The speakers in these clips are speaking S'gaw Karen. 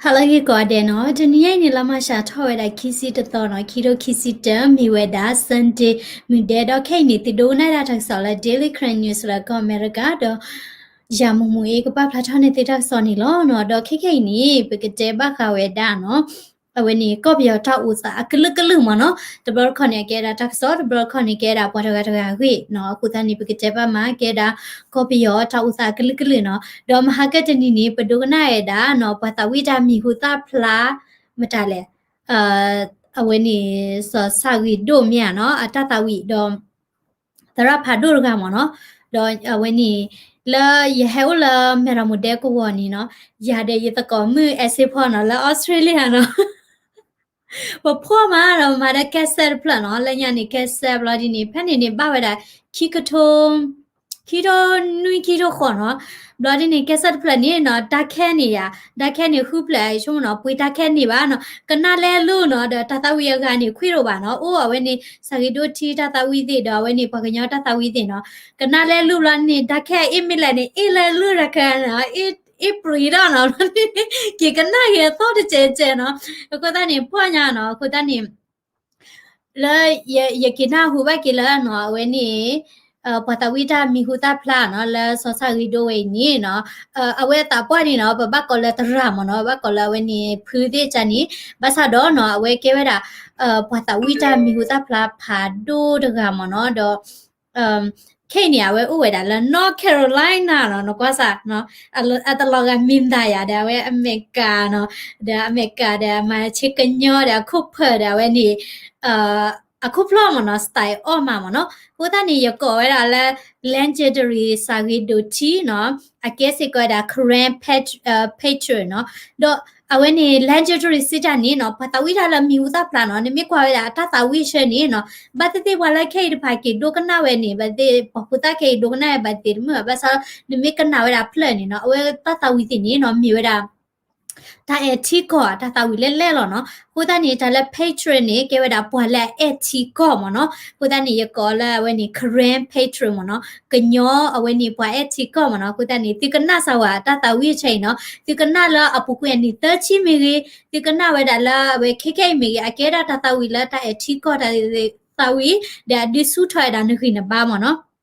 ဟါလၢဂ့ၤကိးဂၤဒဲးနီၤ, တနံၤအံၤန့ၣ် လါမၢ်ၡးထီၣ်ဝဲဒၣ်ခံဆံတသီနီၤ, ခံထိခံဆံတၢ မ့ၢ်ဝဲဒၣ် Sunday မုၢ်ဒဲး, ဒီးခဲအံၤန့ၣ် သုဒိကနၣ်ဒၣ်တၢ်ကစီၣ်လၢ Daily Karen News လၢကီၢ်အမဲရကၤ, ဒီးယၤမူးမူးအ့ ကပာ်ဖျါထီၣ်န့ၢ်သုတၢ်ကစီၣ်န့ၣ်လီၤနီၤ. ဒီးခဲခဲအံၤန့ၣ် ပကတဲဘၣ်ဃးဝဲဒၣ်နီၤ အဝဲန့ၣ် ကီၢ်ပယီၤတၢ်အိၣ်သးအကလုာ်ကလုာ်မ့ၢ်နီၤ, တဘျီတခီၣ်န့ၣ် အကဲဒၣ်တၢ်ကစီၣ်, တဘျီတခီၣ်န့ၣ် ကဲဒၣ်ပှၤတဂၤတဂၤအဂ့ၢ်နီၤ. အဃိသတးန့ၣ် ပကတဲဘၣ်မး ကဲဒၣ်ကီၢ်ပယီၤတၢ်အိၣ်သးအကလုာ်ကလုာ်နီၤ. ဒီးမဟါကတနံၤန့ၣ် ပဒိကနၣ်ဝဲဒၣ်နီၤ ပှၤသးဝံၣ်တၢ်မံၤဟူသၣ်ဖျါ မတၤလဲၣ် အဝဲန့ၣ် စီၤဆၣ်ဂ့ၤဒိၣ်မ့ၢ်ဧါနီၤ အတၢ်သးဝံၣ်ဒီး သရၣ်ဖးဒိၣ်တဂၤမ့ၢ်နီၤ, ဒီးအဝဲန့ၣ် လၢယဟဲအိၣ်လၢမဲၢ်ရမူၤဒဲကဝီၤန့ၣ်နီၤ, ယၤဒီးယသကိးမုၣ်အဲစ့ဖီနီၤ လၢအီစထြ့လယါနီၤ ပဖှီၣ်မးဒီးမၤဒီး cassette တဖျၢၣ်နီၤ, လၢညါန့ၣ် cassette ဘျီဒ်န့ၣ် ဖဲန့ၣ်န့ၣ် ဘၣ်ဝဲဒၣ် ခံကထိ ခံထိနွံ ခံထိဃိးနီၤ, ဘျီဒ်န့ၣ် cassette တဖျၢၣ်န့ၣ်နီၤ တၢ်ခဲန့ၣ်ယၤ တၢ်ခဲန့ၣ် ဃုဖျၢၣ်အဆိကမိၣ်နီၤ ပှ့ၤတၢ်ခဲန့ၣ်ဘၣ်နီၤ, ကနၣ်လဲၤလူၤနီၤ ဒီးတၢ်သးဝံၣ်အဂၤန့ၣ် ခွံရိၤဘၣ်နီၤ, အိၣ်အဝဲန့ၣ် ဆၣ်ဂ့ၤဒိၣ်ထံတၢ်သးဝံၣ်သ့ၣ် ဒီးအဝဲန့ၣ် ပှၤကညီတၢ်သးဝံၣ်သ့ၣ်နီၤ, ကနၣ်လဲၤလူၤဘျီန့ၣ် တၢ်ခဲအ့ၣ်မ့ၢ်လဲၣ်န့ၣ် အ့ၣ်လဲၤလူၤတၢ်ခဲနီၤ အ့ၣ်ပှ့ၤထီၣ်နီၤ, က့ၤကနၣ်က့ၤအသီတစဲးစဲးနီၤ, အဃိသတးန့ၣ် ဖှီၣ်ညါနီၤ, အဃိသတးန့ၣ် လၢယက့ၤနၢ်ဟူဘၣ်က့ၤလၢနီၤ အဝဲန့ၣ် ပှၤသးဝံၣ်တၢ်မံၤဟူသၣ်ဖျါနီၤ လၢစီၤဆၣ်ဂ့ၤဒိၣ်ဝဲအံၤန့ၣ်နီၤ, အဝဲအသးပှၢ်န့ၣ်နီၤ ပဘၣ်ကိးလၢသရၣ်မ့ၢ်နီၤ, ဘၣ်ကိးလၢအဝဲန့ၣ် ဖုသ့ၣ်ကန့ၣ်, ဘၣ်ဆၣ်ဒီးနီၤ အဝဲကဲဝဲဒၣ် ပှၤသးဝံၣ်တၢ်မံၤဟူသၣ်ဖျါဖးဒိၣ်တဂၤမ့ၢ်နီၤ, ဒီး ခဲအံၤန့ၣ် အဝဲအိၣ်ဝဲဒၣ်လၢ North Carolina နီၤ, နကွၢ်စၢ် အတလီၤဂာ်မ့ၢ်သးယၤဒီး အဝဲအမဲရကၤနီၤ, ဒီးအမဲရကၤဒီး မၤဆ့ကညီဒီး အခိၣ်ဖၢၣ်ဒီး အဝဲန့ၣ် အခိၣ်ဖျီၣ်မ့ၢ်နီၤ style အီၣ်မးမ့ၢ်နီၤ, အဃိသတးန့ၣ် ယကိးဝဲဒၣ်လၢ legendary ဆၣ်ဂ့ၤဒိၣ်ထံနီၤ, အကဲစ့ၢ်ကီးဝဲဒၣ် Karen Pat- Patriot နီၤ, ဒီးအဝဲန့ၣ် legendary စံးတၢ်န့ၣ်နီၤ ပှၤသးဝံၣ်တၢ်လၢမံၤဟူသၣ်ဖျါနီၤ, နမ့ၢ်ကွၢ်ဝဲဒၣ်အတၢ်သးဝံၣ်ဆၢန့ၣ်နီၤ, ဘၣ်သ့ၣ်သ့ၣ်ပှၤလၢခဲအံၤတဖၣ်က့ၤဒိကနၣ်ဝဲန့ၣ် ဘၣ်သ့ၣ် ပှၤဖိသၣ်ခဲအံၤဒိကနၣ်ဝဲဘၣ်သ့ၣ်တမုာ်ဘၣ်, ဘၣ်ဆၣ်နမ့ၢ်ကနၣ်ဝဲဒၣ်ဖျၢၣ်န့ၣ်နီၤ အဝဲတၢ်သးဝံၣ်သ့ၣ်န့ၣ်နီၤ မ့ၢ်ဝဲဒၣ် တၢ်အဲၣ်ထံကီၢ် တၢ်သးဝံၣ်လဲၣ်လဲၣ်လီၤနီၤ. အဃိသတးန့ၣ် တၢ်လၢ patriot န့ၣ် ကဲဝဲဒၣ်ပှၤလၢအအဲၣ်ထံကီၢ်မ့ၢ်နီၤ. အဃိသတးန့ၣ် ယကိးလၢအဝဲန့ၣ် Karen patriot မ့ၢ်နီၤ. ကညီအဝဲန့ၣ် ပှၤအဲၣ်ထံကီၢ်မ့ၢ်နီၤ. အဃိသတးန့ၣ် သုကနၣ်စၢၤဝဲတၢ်သးဝံၣ်အဆၢအံၤနီၤ. သုကနၣ်လၢအပူၤကွံာ်အနံၣ်သၢဆံမ့ၢ်ဂ့ၤ, သုကနၣ်ဝဲဒၣ်လၢအဝဲခဲခဲအံၤမ့ၢ်ဂ့ၤ, အကဲဒၣ်တၢ်သးဝံၣ်လၢတၢ်အဲၣ်ထံကီၢ်တၢ်သးဝံၣ်, ဒီးအဒုးဆူၣ်ထီၣ်ဝဲဒၣ်နဂံၢ်နဘါမ့ၢ်နီၤ.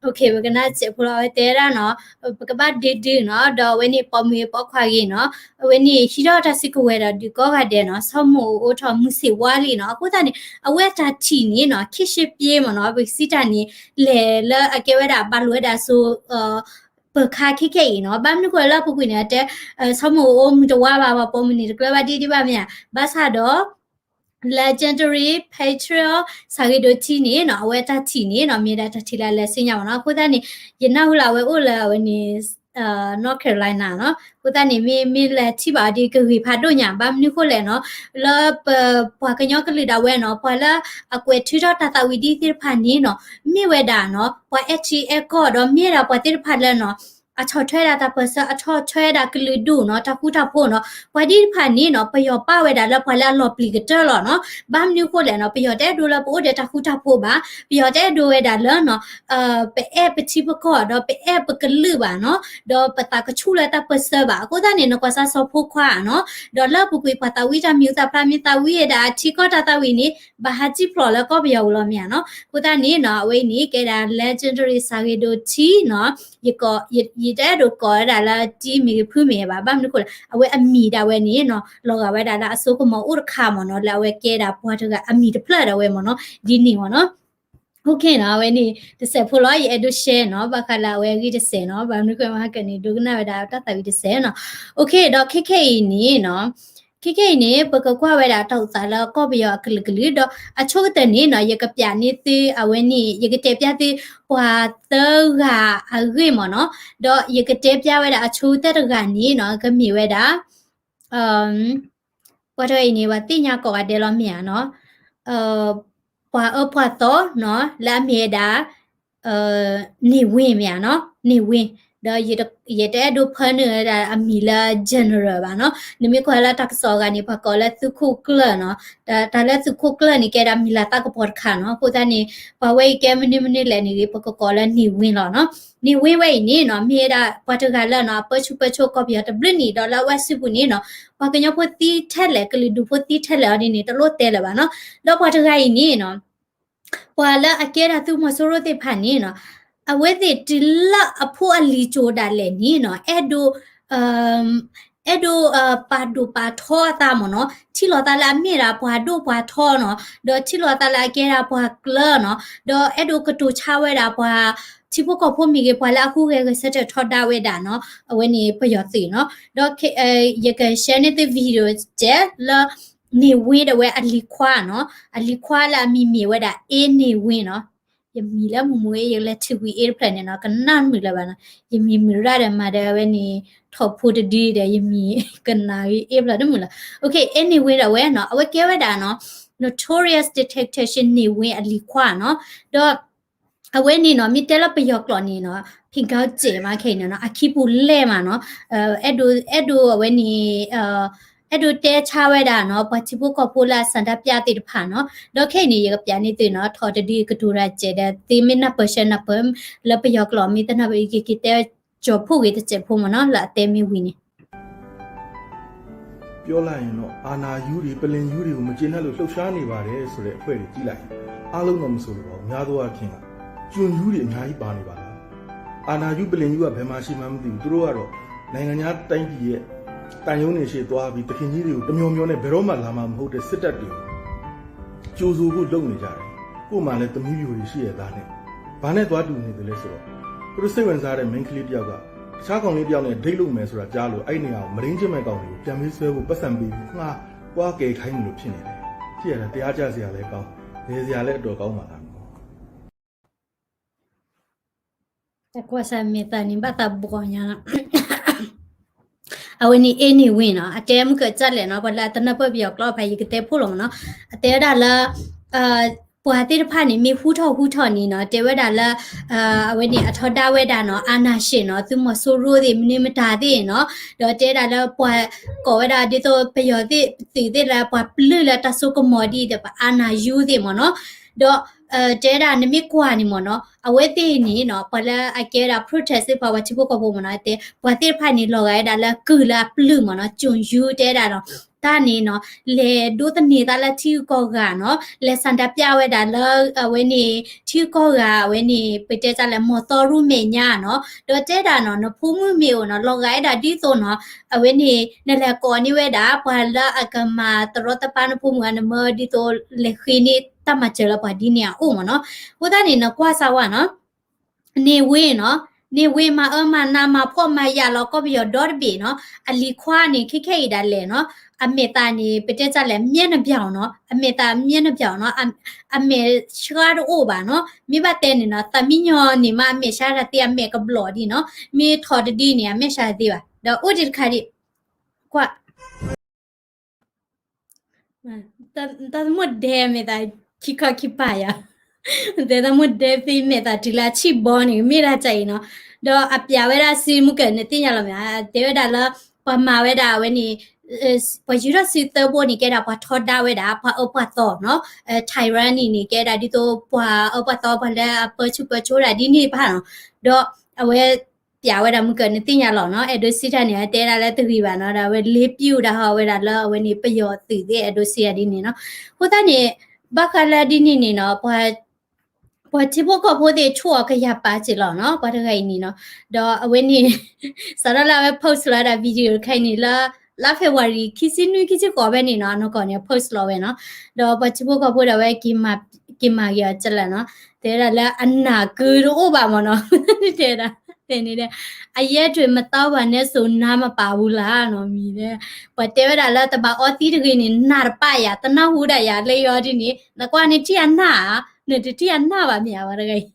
Okay, ပကနၣ်စဲးဖိလီၤ အဝဲတဲဒၣ်နီၤ, ပကဘၣ်ဒုးဒုးနီၤ, ဒီးအဝဲန့ၣ်ပိာ်မုၣ်ပိာ်ခွါဂ့ၤနီၤ, အဝဲန့ၣ်ဟံးထီၣ်တၢ်စုကဝဲၤဒီး ဒုးကိးဂၤဒဲးနီၤ, ဆီမိၣ်အိၣ်ထီၣ်မုၢ်ဆ့ၣ်ဝါလံနီၤ. အဃိသတးန့ၣ် အဝဲတၢ်ထံၣ်န့ၣ်နီၤ, ခံဆံပျ့မ့ၢ်နီၤ, ပကစံးတၢ်န့ၣ် လဲၤလၢအကဲဝဲဒၣ်ဘၣ်လိာ်ဝဲဒၣ်စိ ပၢၤခါခဲခဲအံၤနီၤ. ဘၣ်မနုၤဃိလၢအပူၤကွံာ်န့ၣ် အတဲ ဆီမိၣ်အိၣ်မုၢ်တဝါဘၣ်, ပှၤပိာ်မုၣ်န့ၣ် တကျၢၤဘၣ်ဒံးဒံးဘၣ်မ့ၢ်ဧါ. ဘၣ်ဆၣ်ဒီး legendary patriot ဆၣ်ဂ့ၤဒိၣ်ထံန့ၣ်နီၤ, အဝဲတၢ်ထံၣ်န့ၣ်နီၤ, မ့ၢ်ဒၣ်တၢ်ထံၣ်လၢအလဲၤဆူညါမ့ၢ်နီၤ. အဃိသတးန့ၣ် ယနၢ်ဟူလၢအဝဲအိၣ်လၢအဝဲန့ၣ် North Carolina နီၤ. အဃိသတးန့ၣ် မ့ၢ် မ့ၢ်လဲၤထံၣ်ဘၣ်အီၤဒီး ကဂ့ၤဖးဒိၣ်ညါ. ဘၣ်မနုၤဃိလဲၣ်နီၤ, လၢပပှၤကညီကလုာ်ဒၣ်ဝဲနီၤ, ပှၤလၢအကွဲးထုးထီၣ်တၢ်သးဝံၣ်ဒ်သ့ၣ်တဖၣ်န့ၣ်နီၤ, မ့ၢ်ဝဲဒၣ်နီၤ, ပှၤအဲၣ်ထံအဲၣ်ကီၢ်ဒီး မ့ၢ်ဝဲဒၣ်ပှၤသ့ၣ်တဖၣ်လၢနီၤ အဆီၣ်ထွဲဒၣ်တၢ်ပၢၢ်ဆၢ, အဆီၣ်ထွဲဒၣ်ကလုာ်ဒူၣ်နီၤ, တၢ်ဃူတၢ်ဖိးနီၤ. ပှၤဒ်တဖၣ်န့ၣ်နီၤ, ပယီၤပာ်ဝဲဒၣ်လၢပှၤလၢအလီၤပျံၤကတၢၢ်လီၤနီၤ. ဘၣ်မနုၤဃိလဲၣ်နီၤ, ပယီၤတအဲၣ်ဒိးလၢပအိၣ်ဒီးတၢ်ဃူတၢ်ဖိးဘၣ်. ပယီၤတအဲၣ်ဒိးဝဲဒၣ်လၢနီၤ, ပအဲၣ်ပထံပကီၢ်ဒီးပအဲၣ်ပကလုာ်ဘၣ်နီၤ, ဒီးပသးကဆူၣ်လၢတၢ်ပၢၢ်ဆၢဘၣ်. အဃိသတးန့ၣ် နကွၢ်စၢ်စီၤဖိခွါနီၤ, ဒီးလၢအပူၤကွံာ်ပှၤသးဝံၣ်တၢ်မံၤဟူသၣ်ဖျါ မ့ၢ်သးဝံၣ်ဝဲဒၣ်အထံကီၢ်တၢ်သးဝံၣ်န့ၣ် ဘၣ်ဟးစံၣ်ဖျိးလၢကီၢ်ပယီၤပူၤလီၤမ့ၢ်ဧါနီၤ. အဃိသတးန့ၣ်နီၤ, အဝဲအံၤန့ၣ် ကဲဒၣ် legendary ဆၣ်ဂ့ၤဒိၣ်ထံနီၤ, ယ ယတအဲၣ်ဒိးကိးဝဲဒၣ်လၢတံၤမ့ၢ်ဂ့ၤဖုမ့ၢ်ဂ့ၤဘၣ်. ဘၣ်မနုၤဃိလဲၣ်, အဝဲအမံၤဒၣ်ဝဲန့ၣ်နီၤ, လီၤဂာ်ဝဲဒၣ်လၢအစိကမီၤအိၣ်တခါမ့ၢ်နီၤ, လၢအဝဲကဲဒၣ်ပှၤတဂၤအမံၤတဖျၢၣ်ဒၣ်ဝဲမ့ၢ်နီၤ, ဒ်န့ၣ်မ့ၢ်နီၤ. Okay နီၤ, အဝဲန့ၣ်တစဲးဖိလီၤ, ယအဲၣ်ဒိး share နီၤ, ဘၣ်ဃးလၢအဝဲအဂ့ၢ်တစဲးနီၤ, ဘၣ်မနုၤဃိမဟါကန့ၣ် ဒိကနၣ်ဝဲဒၣ်တၢ်သးဝံၣ်တစဲးနီၤ. Okay ဒီးခဲခဲအံၤန့ၣ်နီၤ, ခဲခဲအံၤန့ၣ် ပကကွၢ်ဝဲဒၣ်တၢ်အိၣ်သးလၢကီၢ်ပယီၤအကလုာ်ကလုာ် ဒီးအဆိကတၢၢ်န့ၣ်နီၤ ယကပျးန့ၢ်သုအဝဲန့ၣ် ယကတဲပျးသု ပှၤသၢဂၤအဂ့ၢ်မ့ၢ်နီၤ, ဒီးယကတဲပျးဝဲဒၣ်အဆိကတၢၢ်တဂၤန့ၣ်နီၤ ကမ့ၢ်ဝဲဒၣ် ပှၤတဂၤအံၤန့ၣ် ပှၤသ့ၣ်ညါကိးဂၤဒဲးလီၤမ့ၢ်ဧါနီၤ, ပှၤအၢပှၤသီနီၤ လၢအမ့ၢ်ဝဲဒၣ် န့ၢ်ဝ့မ့ၢ်ဧါနီၤ, န့ၢ်ဝ့, ဒီးယတအဲၣ်ဒိးဖၢနုာ်ဝဲဒၣ်အမံၤလၢ general ဘၣ်နီၤ, နမ့ၢ်ကွၢ်လၢတၢ်ကစီၣ်အဂၤန့ၣ် ပှၤကိးလၢသုးခိၣ်ကျၢၢ်နီၤ, တၢ်လၢသုးခိၣ်ကျၢၢ်န့ၣ် ကဲဒၣ်မံၤလၤသၣ်ကပီၤတခါနီၤ, အဃိသတးန့ၣ် ပှၤဝဲအံၤကဲမနုၤမနုၤလဲၣ်န့ၣ် ပကကိးလၢန့ၢ်ဝ့လီၤနီၤ, န့ၢ်ဝ့ဝဲအံၤန့ၣ်နီၤ မ့ၢ်ဝဲဒၣ်ပှၤတဂၤလၢနီၤ အပၢဆူၣ်ပၢစိးကီၢ်ပယီၤတဘျုးနံၣ် ဒီးလၢအဝဲစုပူၤန့ၣ်နီၤ ပှၤကညီဖိသံထဲလဲၣ် ကလုာ်ဒူၣ်ဖိသံထဲလဲၣ်အီၤဒ်န့ၣ် တလိၣ်တဲလၢၤဘၣ်နီၤ, ဒီးပှၤတဂၤအံၤန့ၣ်နီၤ ပှၤလၢအကဲဒၣ်သုးမီၤစိရိၤသ့ၣ်တဖၣ်န့ၣ်နီၤ အဝဲသ့ၣ်တုၤလၢအဖိအလံၤစိၤဒၣ်လဲာ်န့ၣ်နီၤ အဲၣ်ဒိး အဲၣ်ဒိးပာ်ဒိၣ်ပာ်ထီအသးမ့ၢ်နီၤ, ထံၣ်လိာ်သးလၢအမ့ၢ်ဒၣ်ပှၤဒိၣ်ပှၤထီနီၤ, ဒီးထံၣ်လိာ်သးလၢအကဲဒၣ်ပှၤကျၢၤနီၤ, ဒီးအဲၣ်ဒိးကတိၤဆါဝဲဒၣ်ပှၤထံဖိကီၢ်ဖိမ့ၢ်ဂ့ၤ ပှၤလၢအဟူးဂဲၤဂဲၤဆၢထၢၣ်ထီဒါဝဲဒၣ်နီၤ, အဝဲန့ၣ်ပယီၤသုးနီၤ, ဒီးယက share န့ၢ်သု video တစဲးလၢ န့ၢ်ဝ့ဒၣ်ဝဲအလံၤခွါနီၤ, အလံၤခွါလၢအမံၤမ့ၢ်ဝဲဒၣ် အ့န့ၢ်ဝ့နီၤ, ယမံၤလၢမူမူ ယလဲၤထံၣ်ဝံၤအ့တဖျၢၣ်န့ၣ်နီၤ ကနၣ်မုာ်လၢၤဘၣ်နီၤ, ယမံၤမုာ်ရၣ်ဒီးမၤဒီးအဝဲန့ၣ် ထီၣ်ဖိတဒုဒီး ယမံၤကနၣ်ဂ့ၤအ့ဖျၢၣ်တမုာ်လၢၤ, အ့န့ၢ်ဝ့ဒၣ်ဝဲနီၤ အဝဲကဲဝဲဒၣ်နီၤ notorious dictatorship န့ၢ်ဝ့အလံၤခွါနီၤ, ဒီး အဝဲန့ၣ်နီၤ မ့ၢ်တဲလၢပယီၤကျိာ်န့ၣ်နီၤ ဖံးကီးစဲးမးခဲအံၤန့ၣ်နီၤ အခံပူၤလဲၢ်မးနီၤ, အဲၣ်ဒိး အဲၣ်ဒိးအဝဲန့ၣ် အဲၣ်ဒိးတဲဆါဝဲဒၣ်နီၤ ပှၤထံဖိကီၢ်ဖိလၢအဆန္ဒပြသ့ၣ်တဖၣ်နီၤ, ဒီးခဲအံၤန့ၣ် ယကပျးန့ၢ်သုနီၤ ထီၣ်တဒုကတိၤတၢ်စဲးဒီး သုမ့ၢ်နၢ်ပၢၢ်ဆၢနၢ်ပၢၢ် လၢပယီၤကျိာ်မ့ၢ်တနၢ်ပၢၢ် ယကက့ၤတဲကၠီၤဖှိၣ်ဂ့ၤတစဲးဖိမ့ၢ်နီၤ လၢအတဲမ့ၢ်ဝံၤန့ၣ် ပြောလိုက်ရင်တော့ အာဏာယူတွေ ပလင်ယူတွေကို မကျေနပ်လို့ လှုပ်ရှားနေပါတယ်ဆိုတဲ့ အဖွဲ့တွေ ကြည့်လိုက်ရင် အားလုံးတော့ မဆိုလိုပါဘူး။ များသောအားဖြင့်က ကျွန်ယူတွေ အများကြီးပါနေပါလား။ အာဏာယူ ပလင်ယူက ဘယ်မှာရှိမှန်းမသိဘူး။ သူတို့ကတော့ နိုင်ငံခြားတိုင်းပြည်ရဲ့ သံရုံးတွေရှေ့သွားပြီး သခင်ကြီးတွေကို တမျောမျောနဲ့ ဘယ်တော့မှလာမှာမဟုတ်တဲ့ စစ်တပ်တွေကို ကြိုဆိုဖို့လုပ်နေကြတယ်။ ကိုယ့်မှာလည်းသမီးဖြူတွေရှိရဲ့သားနဲ့ ဘာနဲ့သွားတူနေသလဲဆိုတော့ သူတို့စိတ်ဝင်စားတဲ့ မိန်းကလေးတစ်ယောက်က တခြားကောင်လေးတစ်ယောက်နဲ့ date လုပ်မယ်ဆိုတာကြားလို့ အဲ့နေရာကို မဒိန်းကျင့်မဲ့ကောင်တွေကို ပြန်ပေးဆွဲဖို့ ပိုက်ဆံပေးပြီး ငှားကွာကယ်ခိုင်းသလိုဖြစ်နေတယ်။ ကြည့်ရတာ တရားကျစရာလည်းကောင်း လဲစရာလည်းအတော်ကောင်းပါလားနော်။ တကွၢ်ဆၢမဲာ်သးန့ၣ် ဘၣ်သးဘှီညါလီၤ အဝဲန့ၣ် anyway နီၤ အတဲမုၢ်ကၢၢ်စၢ်လဲၣ်နီၤ ပှၤလၢအတနၢ်ပၢၢ်ပယီၤကျိာ်ဖဲ ယကတဲဖိလီၤမ့ၢ်နီၤ အတဲဝဲဒၣ်လၢ ပှၤသ့ၣ်တဖၣ်န့ၣ် မ့ၢ်ဟူထီၣ်ဟူထီၣ်န့ၣ်နီၤ တဲဝဲဒၣ်လၢ အဝဲန့ၣ် အထီဒါဝဲဒၣ်နီၤ အာဏာရှင်နီၤ သုးမီၤစိရိၤသ့ၣ် မနုၤမတၤသ့ၣ်နီၤ ဒီးတဲဒၣ်လၢပှၤကိးဝဲဒၣ်ဒ်သိး ပယီၤသ့ၣ် ပသုးသ့ၣ်လၢပှၤပျုၢ်လၢတၢ်စိကမီၤဒ်ဒီး ပအာဏာယူသ့ၣ်မ့ၢ်နီၤ ဒီး တဲဒၣ်နမ့ၢ်ကွၢ်န့ၣ်မ့ၢ်နီၤ အဝဲသ့ၣ်န့ၣ်နီၤ ပှၤလၢအကဲဝဲဒၣ် protest သ့ၣ်တဖၣ် ပှၤထံဖိကီၢ်ဖိမ့ၢ်နီၤ တဲ ပှၤသ့ၣ်တဖၣ်န့ၣ် လီၤဂာ်ဝဲဒၣ်လၢကုၢ်လၢအပျုၢ်မ့ၢ်နီၤ ကျွန်ယူတဲဒၣ်နီၤ တၢ်န့ၣ်နီၤ လဲၤဒိးသန့ၤသးလၢထံဂုၤကီၢ်ဂၤနီၤ လဲၤဆန္ဒပြဝဲဒၣ်လၢ အဝဲန့ၣ် ထံဂုၤကီၢ်ဂၤ အဝဲန့ၣ် ပတဲတၢ်လဲၣ် မီၤသီရူမဲာ်ညါနီၤ ဒီးတဲဒၣ်နီၤ နဖိမုၣ်မ့ၢ်အိၣ်နီၤ လီၤဂာ်ဝဲဒၣ်ဒ်သိးနီၤ အဝဲန့ၣ် နလဲၤကိးန့ၢ်ဝဲဒၣ် ပှၤလၢအကမၤတရီတပါနဖိမုၣ်ဧါ နမၢဒ်သိးလဲၤဃ့န့ၢ်တၢ်မၤစၢၤလၢပှၤဒ်န့ၣ်အအိၣ်မ့ၢ်နီၤ အဃိသတးန့ၣ် နကွၢ်စၢ်ဝဲနီၤ န့ၢ်ဝ့နီၤ န့ၢ်ဝ့မၤအၢမၤနးမၤဖှီၣ်မၤယာ်လီၤကီၢ်ပယီၤဒီတဘ့ၣ်နီၤ အလံၤခွါန့ၣ် ခဲခဲအံၤဒၣ်လဲာ်နီၤ အမဲာ်သးန့ၣ် ပတဲတၢ်လဲၣ် မျက်နှာပြောင်နီၤ အမဲာ်သးမျက်နှာပြောင်နီၤ အမဲာ်ဆှါတအိၣ်ဘၣ်နီၤ မ့ၢ်ဘၣ်တဲန့ၣ်နီၤ သးမံညီၤန့ၣ်မး အမဲာ်ဆှါတၢ်သ့ အမဲာ်ကဘျီၣ်ဒံးနီၤ မ့ၢ်ထီၣ်တဒုန့ၣ် အမဲာ်ဆှါတၢ်သ့ဘၣ် ဒီးအိၣ်ဒံးတခါဒံး ကွၢ် တၢ်မိၢ်ဒဲမဲာ်သးခံခီခံပၤယၤ တဲတၢ်မိၢ်ဒဲဖဲမဲာ်သးတုၤလၢအဆံၣ်ဘီန့ၣ် မ့ၢ်ဒၣ်တၢ်အံၤနီၤ ဒီးအပျးဝဲဒၣ်စုမုၢ်ကၢၢ်နသ့ၣ်ညါလီၤမ့ၢ် တဲဝဲဒၣ်လၢ ပှၤမၤဝဲဒၣ်အဝဲန့ၣ် ပှၤယူၤထီၣ်စုသၢဘိန့ၣ် ကဲဒၣ်ပှၤထီဒါဝဲဒၣ် ပှၤအၢပှၤသီနီၤ tyranny န့ၣ် ကဲဒၣ်ဒ်သိးပှၤအၢပှၤသီ ပှၤလၢအပၢဆူၣ်ပၢစိးဒၣ်ဒ်န့ၣ်တဖၣ်နီၤ ဒီးအဝဲ ပျးဝဲဒၣ်မုၢ်ကၢၢ်နသ့ၣ်ညါလီၤနီၤ အဲၣ်ဒိးစံးတၢ်န့ၣ် တဲဒၣ်လၢတဂ့ၤဘၣ်နီၤ ဒီးအဝဲလ့ပျုၢ်ဒၣ်ဟီဝဲဒၣ်လၢအဝဲန့ၣ် ပယီၤသုးသ့ၣ် အဲၣ်ဒိးစံးတၢ်ဒ်န့ၣ်နီၤ အဃိသတးန့ၣ် ဘၣ်ဃးလၢဒ်န့ၣ်န့ၣ်နီၤ ပှၤထံဖိကီၢ်ဖိသ့ၣ်ဆိၣ်အီၤကယၤပာ်စ့ၢ်လီၤနီၤ ပှၤတဂၤအံၤန့ၣ်နီၤ ဒီးအဝဲန့ၣ် စးထီၣ်လၢအဝဲ post လီၤဝဲဒၣ် video တခါအံၤန့ၣ်လၢ လါ February ခံဆံနွံ ခံဆံဃိးဖဲန့ၣ်နီၤ နီၢ်ကီၢ်န့ၣ် post လီၤဝဲနီၤ ဒီးပှၤထံဖိကီၢ်ဖိဒီးအဝဲ က့ၤမၤက့ၤအီၤကလၢာ်နီၤ တဲဝဲဒၣ်လၢအနၢ်ကုတအိၣ်ဘၣ်မ့ၢ်နီၤ တဲဝဲဒၣ် တဲန့ၣ်ဒီး အရဲထွေမသောပါနဲ့ဆို နါမပါဘူးလားနီၤ မံၤဒီး ပှၤတဲဝဲဒၣ်လၢတဘၣ်အီသံတဂ့ၤန့ၣ် နၢ်တပာ်ယၤ တနၢ်ဟူဒၣ်ယၤလၢယီၤဒ်န့ၣ် နကွၢ်န့ၣ်ထံၣ်အနၢ်ဧါ နတထံၣ်အနၢ်ဘၣ်မ့ၢ်ဧါ ပှၤတဂၤအံၤ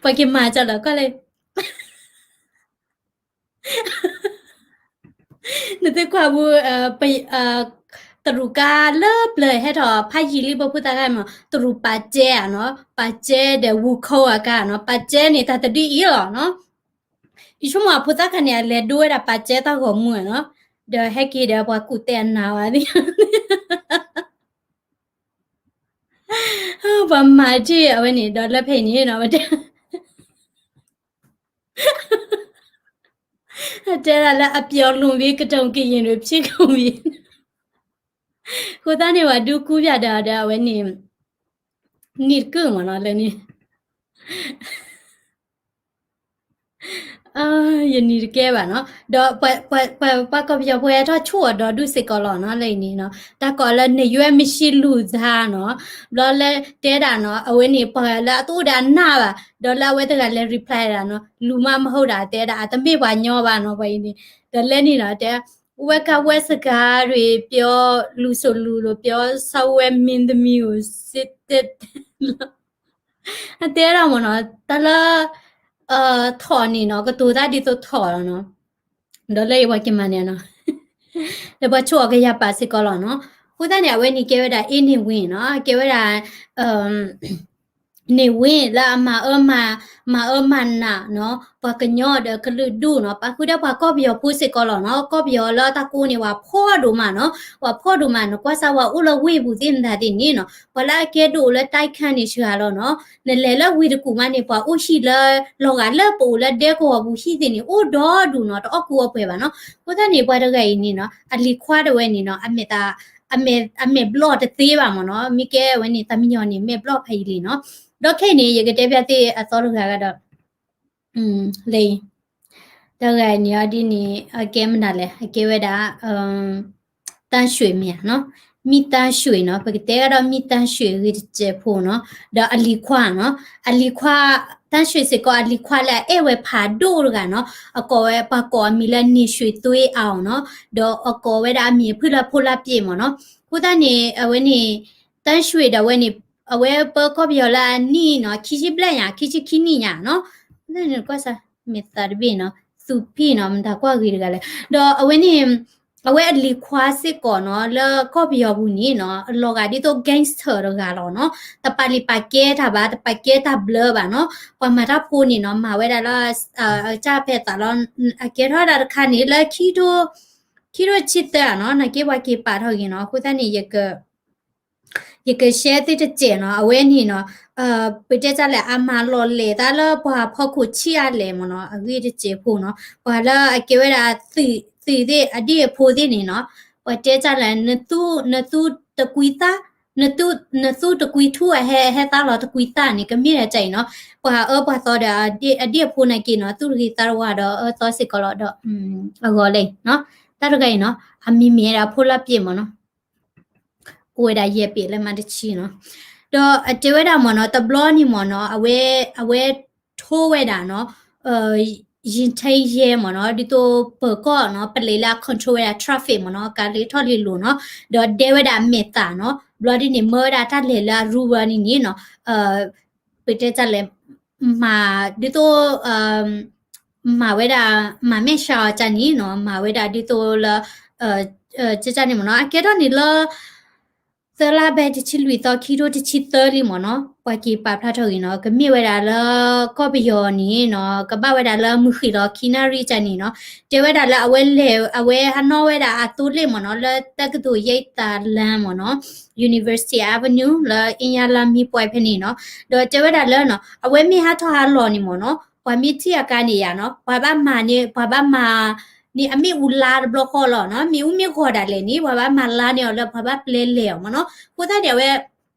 ပှၤက့ၤမၤကၢ်လီၤ ကွၢ်လၢ နသုကွၢ်ဘူး တရူးကါလၢပျၢၤဟဲထီၣ်ဖးယံာ်လံ ပဖိသၣ်ခါမး တရူးပာ်ကဲဧါနီၤ ပာ်ကဲဒီးဝူခိၣ်အကါနီၤ ပာ်ကဲန့ၣ်တၢ်တဒုအံၤလီၤနီၤ ယဆိကမိၣ်အဖိသၣ်ခါန့ၣ် အလဲၤဒိဝဲဒၣ်ပာ်ကဲတၢ်ဂီၤမူနီၤ ဒီးဟဲက့ၤဒီးပှၤကူၣ်တဲအနါဝဲသ့ၣ် ပှၤမၤထံၣ်အဝဲန့ၣ် ဒီးလၢဖဲအံၤန့ၣ်နီၤ တဲဒၣ်လၢအပျော်လွန်ပြီး ကတုန်ကရင်တွေဖြစ်ကုန်ပြီ အဃိသတးန့ၣ် ပှၤဒုးကူပၠးဒီးဒီးအဝဲန့ၣ် နံၣ်တကုၢ်မးနီၤ လၢန့ၣ် ယနံၤတကဲဘၣ်နီၤ ဒီးပှၤကီၢ်ပယီၤဖိဟဲထီၣ်ဆိၣ်အီၤဒီးဒုးစ့ၢ်ကီးလီၤနီၤ လၢအံၤန့ၣ်နီၤ တၢ်ကိးလၢ နရွေးမရှိလူသားနီၤ ဘျီလၢတဲဒၣ်နီၤ အဝဲန့ၣ်ပှၤလၢအတအိၣ်ဒီးအနၢ်ဘၣ် ဒီးလၢအဝဲတဂၤလဲၤ reply ဒၣ်နီၤ လူမှမဟုတ်တာ တဲဒၣ် အတမ့ၢ်ပှၤညီဘၣ်နီၤ ပှၤအံၤန့ၣ် ဒီးလၢန့ၣ်နီၤ တဲ ဝဲကဝဲစကားတွေပြော လူဆိုလူလိုပြော ဆောက်ဝဲမင်းသမီးကိုစစ်တပ် အတဲဒၣ်မ့ၢ်နီၤ တၢ်လၢ ထိးန့ၣ်နီၤ ကတိၤတၢ်ဒ်သိးထိးလီၤနီၤ ဒီးလၢအံၤပှၤက့ၤမၤန့ၣ်နီၤ ဒီးပှၤဆိၣ်အီၤကယၤပာ်စ့ၢ်ကီးလီၤနီၤ အဃိသတးန့ၣ် အဝဲန့ၣ်ကဲဝဲဒၣ် အ့န့ၢ်ဝ့ၢ်နီၤ ကဲဝဲဒၣ် န့ၢ်ဝ့ၢ်လၢအမၤအၢမၤ မၤအၢမၤနးနီၤ ပှၤကညီဒီးကလုာ်ဒူၣ်နီၤ ပာ်ဃုာ်ဒီးပှၤကီၢ်ပယီၤဖိစ့ၢ်ကီးလီၤနီၤ ကီၢ်ပယီၤလၢတၢ်ကိးန့ၣ် ပှၤဖှီၣ်ဒိၣ်မးနီၤ ပှၤဖှီၣ်ဒိၣ်မး နကွၢ်စၢ်ဝဲအိၣ်လၢဝ့ၢ်ပူၤသ့ၣ်မတၤသ့ၣ်န့ၣ်နီၤ ပှၤလၢအကဲဒိၣ်လၢတၢ်ခါန့ၣ်စှၤလီၤနီၤ နလဲၤလၢဝ့ၢ်တကူၣ်မးန့ၣ် ပှၤအိၣ်ဟံၣ်လၢ လီၤဂာ်လၢပအိၣ်လၢဒဲကဝီၤပူၤဟံၣ်သ့ၣ်န့ၣ် အိၣ်ဒီဒူၣ်နီၤ တအီၣ်ကူအီၣ်ပှဲၤဘၣ်နီၤ အဃိသတးန့ၣ် ပှၤတဂၤအံၤန့ၣ်နီၤ အလံၤခွါတဝဲန့ၣ်နီၤ အမဲာ်သး အမဲာ်ဘျီၣ်တသ့ဘၣ်မ့ၢ်နီၤ မ့ၢ်ကဲဝဲန့ၣ် တၢ်မံညီၤန့ၣ် မဲာ်ဘျီၣ်ဖးယံာ်လံနီၤ ဒီးခဲအံၤန့ၣ် ယကတဲပျးသ့ၣ်အသီတဂၤဂၤဒီး လၢ တဂၤန့ၣ်အီၤဒ်န့ၣ် အကဲမနုၤလဲၣ် အကဲဝဲဒၣ် တၢ်ရွှ့ၣ်မ့ၢ်ဧါနီၤ မံၣ်တၢ်ရွှ့ၣ်နီၤ ပကတဲကဒီးမံၣ်တၢ်ရွှ့ၣ်ဂ့ၤတစဲးဖိနီၤ ဒီးအလံၤခွါနီၤ အလံၤခွါ တၢ်ရွှ့ၣ်စ့ၢ်ကီးအလံၤခွါလၢအအဲၣ်ဝဲဖးဒိၣ်တဂၤနီၤ အကိးဝဲ ပှၤကိးအမံၤလၢန့ၢ်ရွှ့ၣ်သွ့အီၤနီၤ ဒီးအကိးဝဲဒၣ်အမံၤအဖုၣ်လၢဖိလၢပျ့ၣ်မ့ၢ်နီၤ အဃိသတးန့ၣ် အဝဲန့ၣ် တၢ်ရွှ့ၣ်ဒီးအဝဲန့ၣ် အဝဲပၢကီၢ်ပယီၤလၢအနံၣ်နီၤ ခံဆံဘျဲၣ်ညါ ခံဆံခံနံၣ်ညါနီၤ အဃိသတးန့ၣ် ကွၢ်စၢ် မ့ၢ်သးတဘ့ၣ်နီၤ သူၣ်ဖံၣ်နီၤ မတၤကွၢ်ဂ့ၤတဂၤလဲၣ် ဒီးအဝဲန့ၣ် အဝဲအလံၤခွါစ့ၢ်ကီးနီၤ လၢကီၢ်ပယီၤပူၤန့ၣ်နီၤ အလီၤဂာ်ဒ်သိး gangster တဂၤလီၤနီၤ တပာ်လံာ်ပာ်ကဲတၢ်ဘၣ် တပာ်ကဲတၢ်ဘျၢဘၣ်နီၤ ပှၤမၤတၢ်ဖိန့ၣ်နီၤ မၤဝဲဒၣ်လၢ ကၢ်ဖဲသးလီၤ အကဲထီၣ်ဒၣ်တခါန့ၣ် လၢ ခံထိဆံသၢနီၤ နာ်က့ပှၤက့ၤပာ်ထီၣ်ဂ့ၤနီၤ အဃိသတးန့ၣ် ယကရှဲသ့ၣ်တစဲးနီၤ အဝဲန့ၣ်နီၤ ပတဲတၢ်လဲၣ် အမၤလီၤလဲၤတၢ်လၢပှၤဖီခိၣ်ဆံးအါလဲၣ်မ့ၢ်နီၤ အဂ့ၢ်တစဲးဖိနီၤ ပှၤလၢအကဲဝဲဒၣ် သုးသ့ၣ်အဒ့ၣ်အဖိသ့ၣ်န့ၣ်နီၤ ပှၤတဲတၢ်လဲၣ် နသူတကွံသၣ် နသူတကွံထူၣ်အဟဲ ဟဲသၣ်လီၤတကွံသၣ်န့ၣ် ကမ့ၢ်ဒ်အံၤနီၤ ပှၤအၢပှၤသီဒီး အဒ့ၣ်အဖိနာ်က့နီၤ သူၣ်တဂ့ၤသးတဝါဒီးအၢသီစ့ၢ်ကီးလီၤဒီး အဂီၢ်လဲၣ်နီၤ တၢ်တဂၤအံၤနီၤ အမံၤမ့ၢ်ဝဲဒၣ်ဖိလၢပျ့ၣ်မ့ၢ်နီၤ အိၣ်ဝဲဒၣ်ယဲၢ်ပ့ၤလၢမၤတဆံနီၤ ဒီးအတဲဝဲဒၣ်မ့ၢ်နီၤ တဘျီန့ၣ်မ့ၢ်နီၤ အဝဲ အဝဲထိဝဲဒၣ်နီၤ ရင်ထိန်းရဲမ့ၢ်နီၤ ဒ်သိးပၢၤကီၢ်နီၤ ပလဲၤလၢအ control ဝဲဒၣ် traffic မ့ၢ်နီၤ ကးလ့ထီၣ်လ့လိၤနီၤ ဒီးဒဲဝဲဒၣ်အမဲာ်သၣ်နီၤ ဘျီဒ်န့ၣ် မၢဝဲဒၣ်တၢ်လဲၤလၢအရူဝဲန့ၣ်န့ၣ်နီၤ ပတဲတၢ်လဲၣ် မၤဒ်သိး မၤဝဲဒၣ် မၤမဲာ်ဆှးအီၤကန့ၣ်နီၤ မၤဝဲဒၣ်ဒ်သိးလၢ ကန့ၣ်မ့ၢ်နီၤ အကဲထီၣ်န့ၣ်လၢ သၢလါဘဲတဆံလွံၢ်သီ ခံထိတဆံသၢလံမ့ၢ်နီၤ ပှၤက့ၤပာ်ဖျါထီၣ်ဂ့ၤနီၤ ကမ့ၢ်ဝဲဒၣ်လၢကီၢ်ပယီၤန့ၣ်နီၤ ကဘၣ်ဝဲဒၣ်လၢမုၢ်ဃ့ၢ်လီၤခံနၣ်ရံၣ်ကန့ၣ်နီၤ တဲဝဲဒၣ်လၢအဝဲလဲၤ အဝဲဟးနီၣ်ဝဲဒၣ်အသိလ့ၣ်မ့ၢ်နီၤ လၢတက္ကသိုလ်ရိပ်သာလမ်းမ့ၢ်နီၤ University Avenue လၢအ့ညါလါမံပှဲၤဖဲန့ၣ်နီၤ ဒီးတဲဝဲဒၣ်လၢနီၤ အဝဲမ့ၢ်ဟးထီၣ်ဟးလီၤန့ၣ်မ့ၢ်နီၤ ပှၤမ့ၢ်ထံၣ်အကါန့ၣ်ယါနီၤ ပှၤဘၣ်မၤန့ၣ် ပှၤဘၣ်မၤ န့ၣ်အမ့ၣ်အူလါတဘျီဃီလီၤနီၤ မ့ၣ်အူမ့ၢ်ဂီၤဒၣ်လဲာ်န့ၣ် ပှၤဘၣ်ပျဲလဲၤအီၤမ့ၢ်နီၤ အဃိသတးန့ၣ် အဝဲ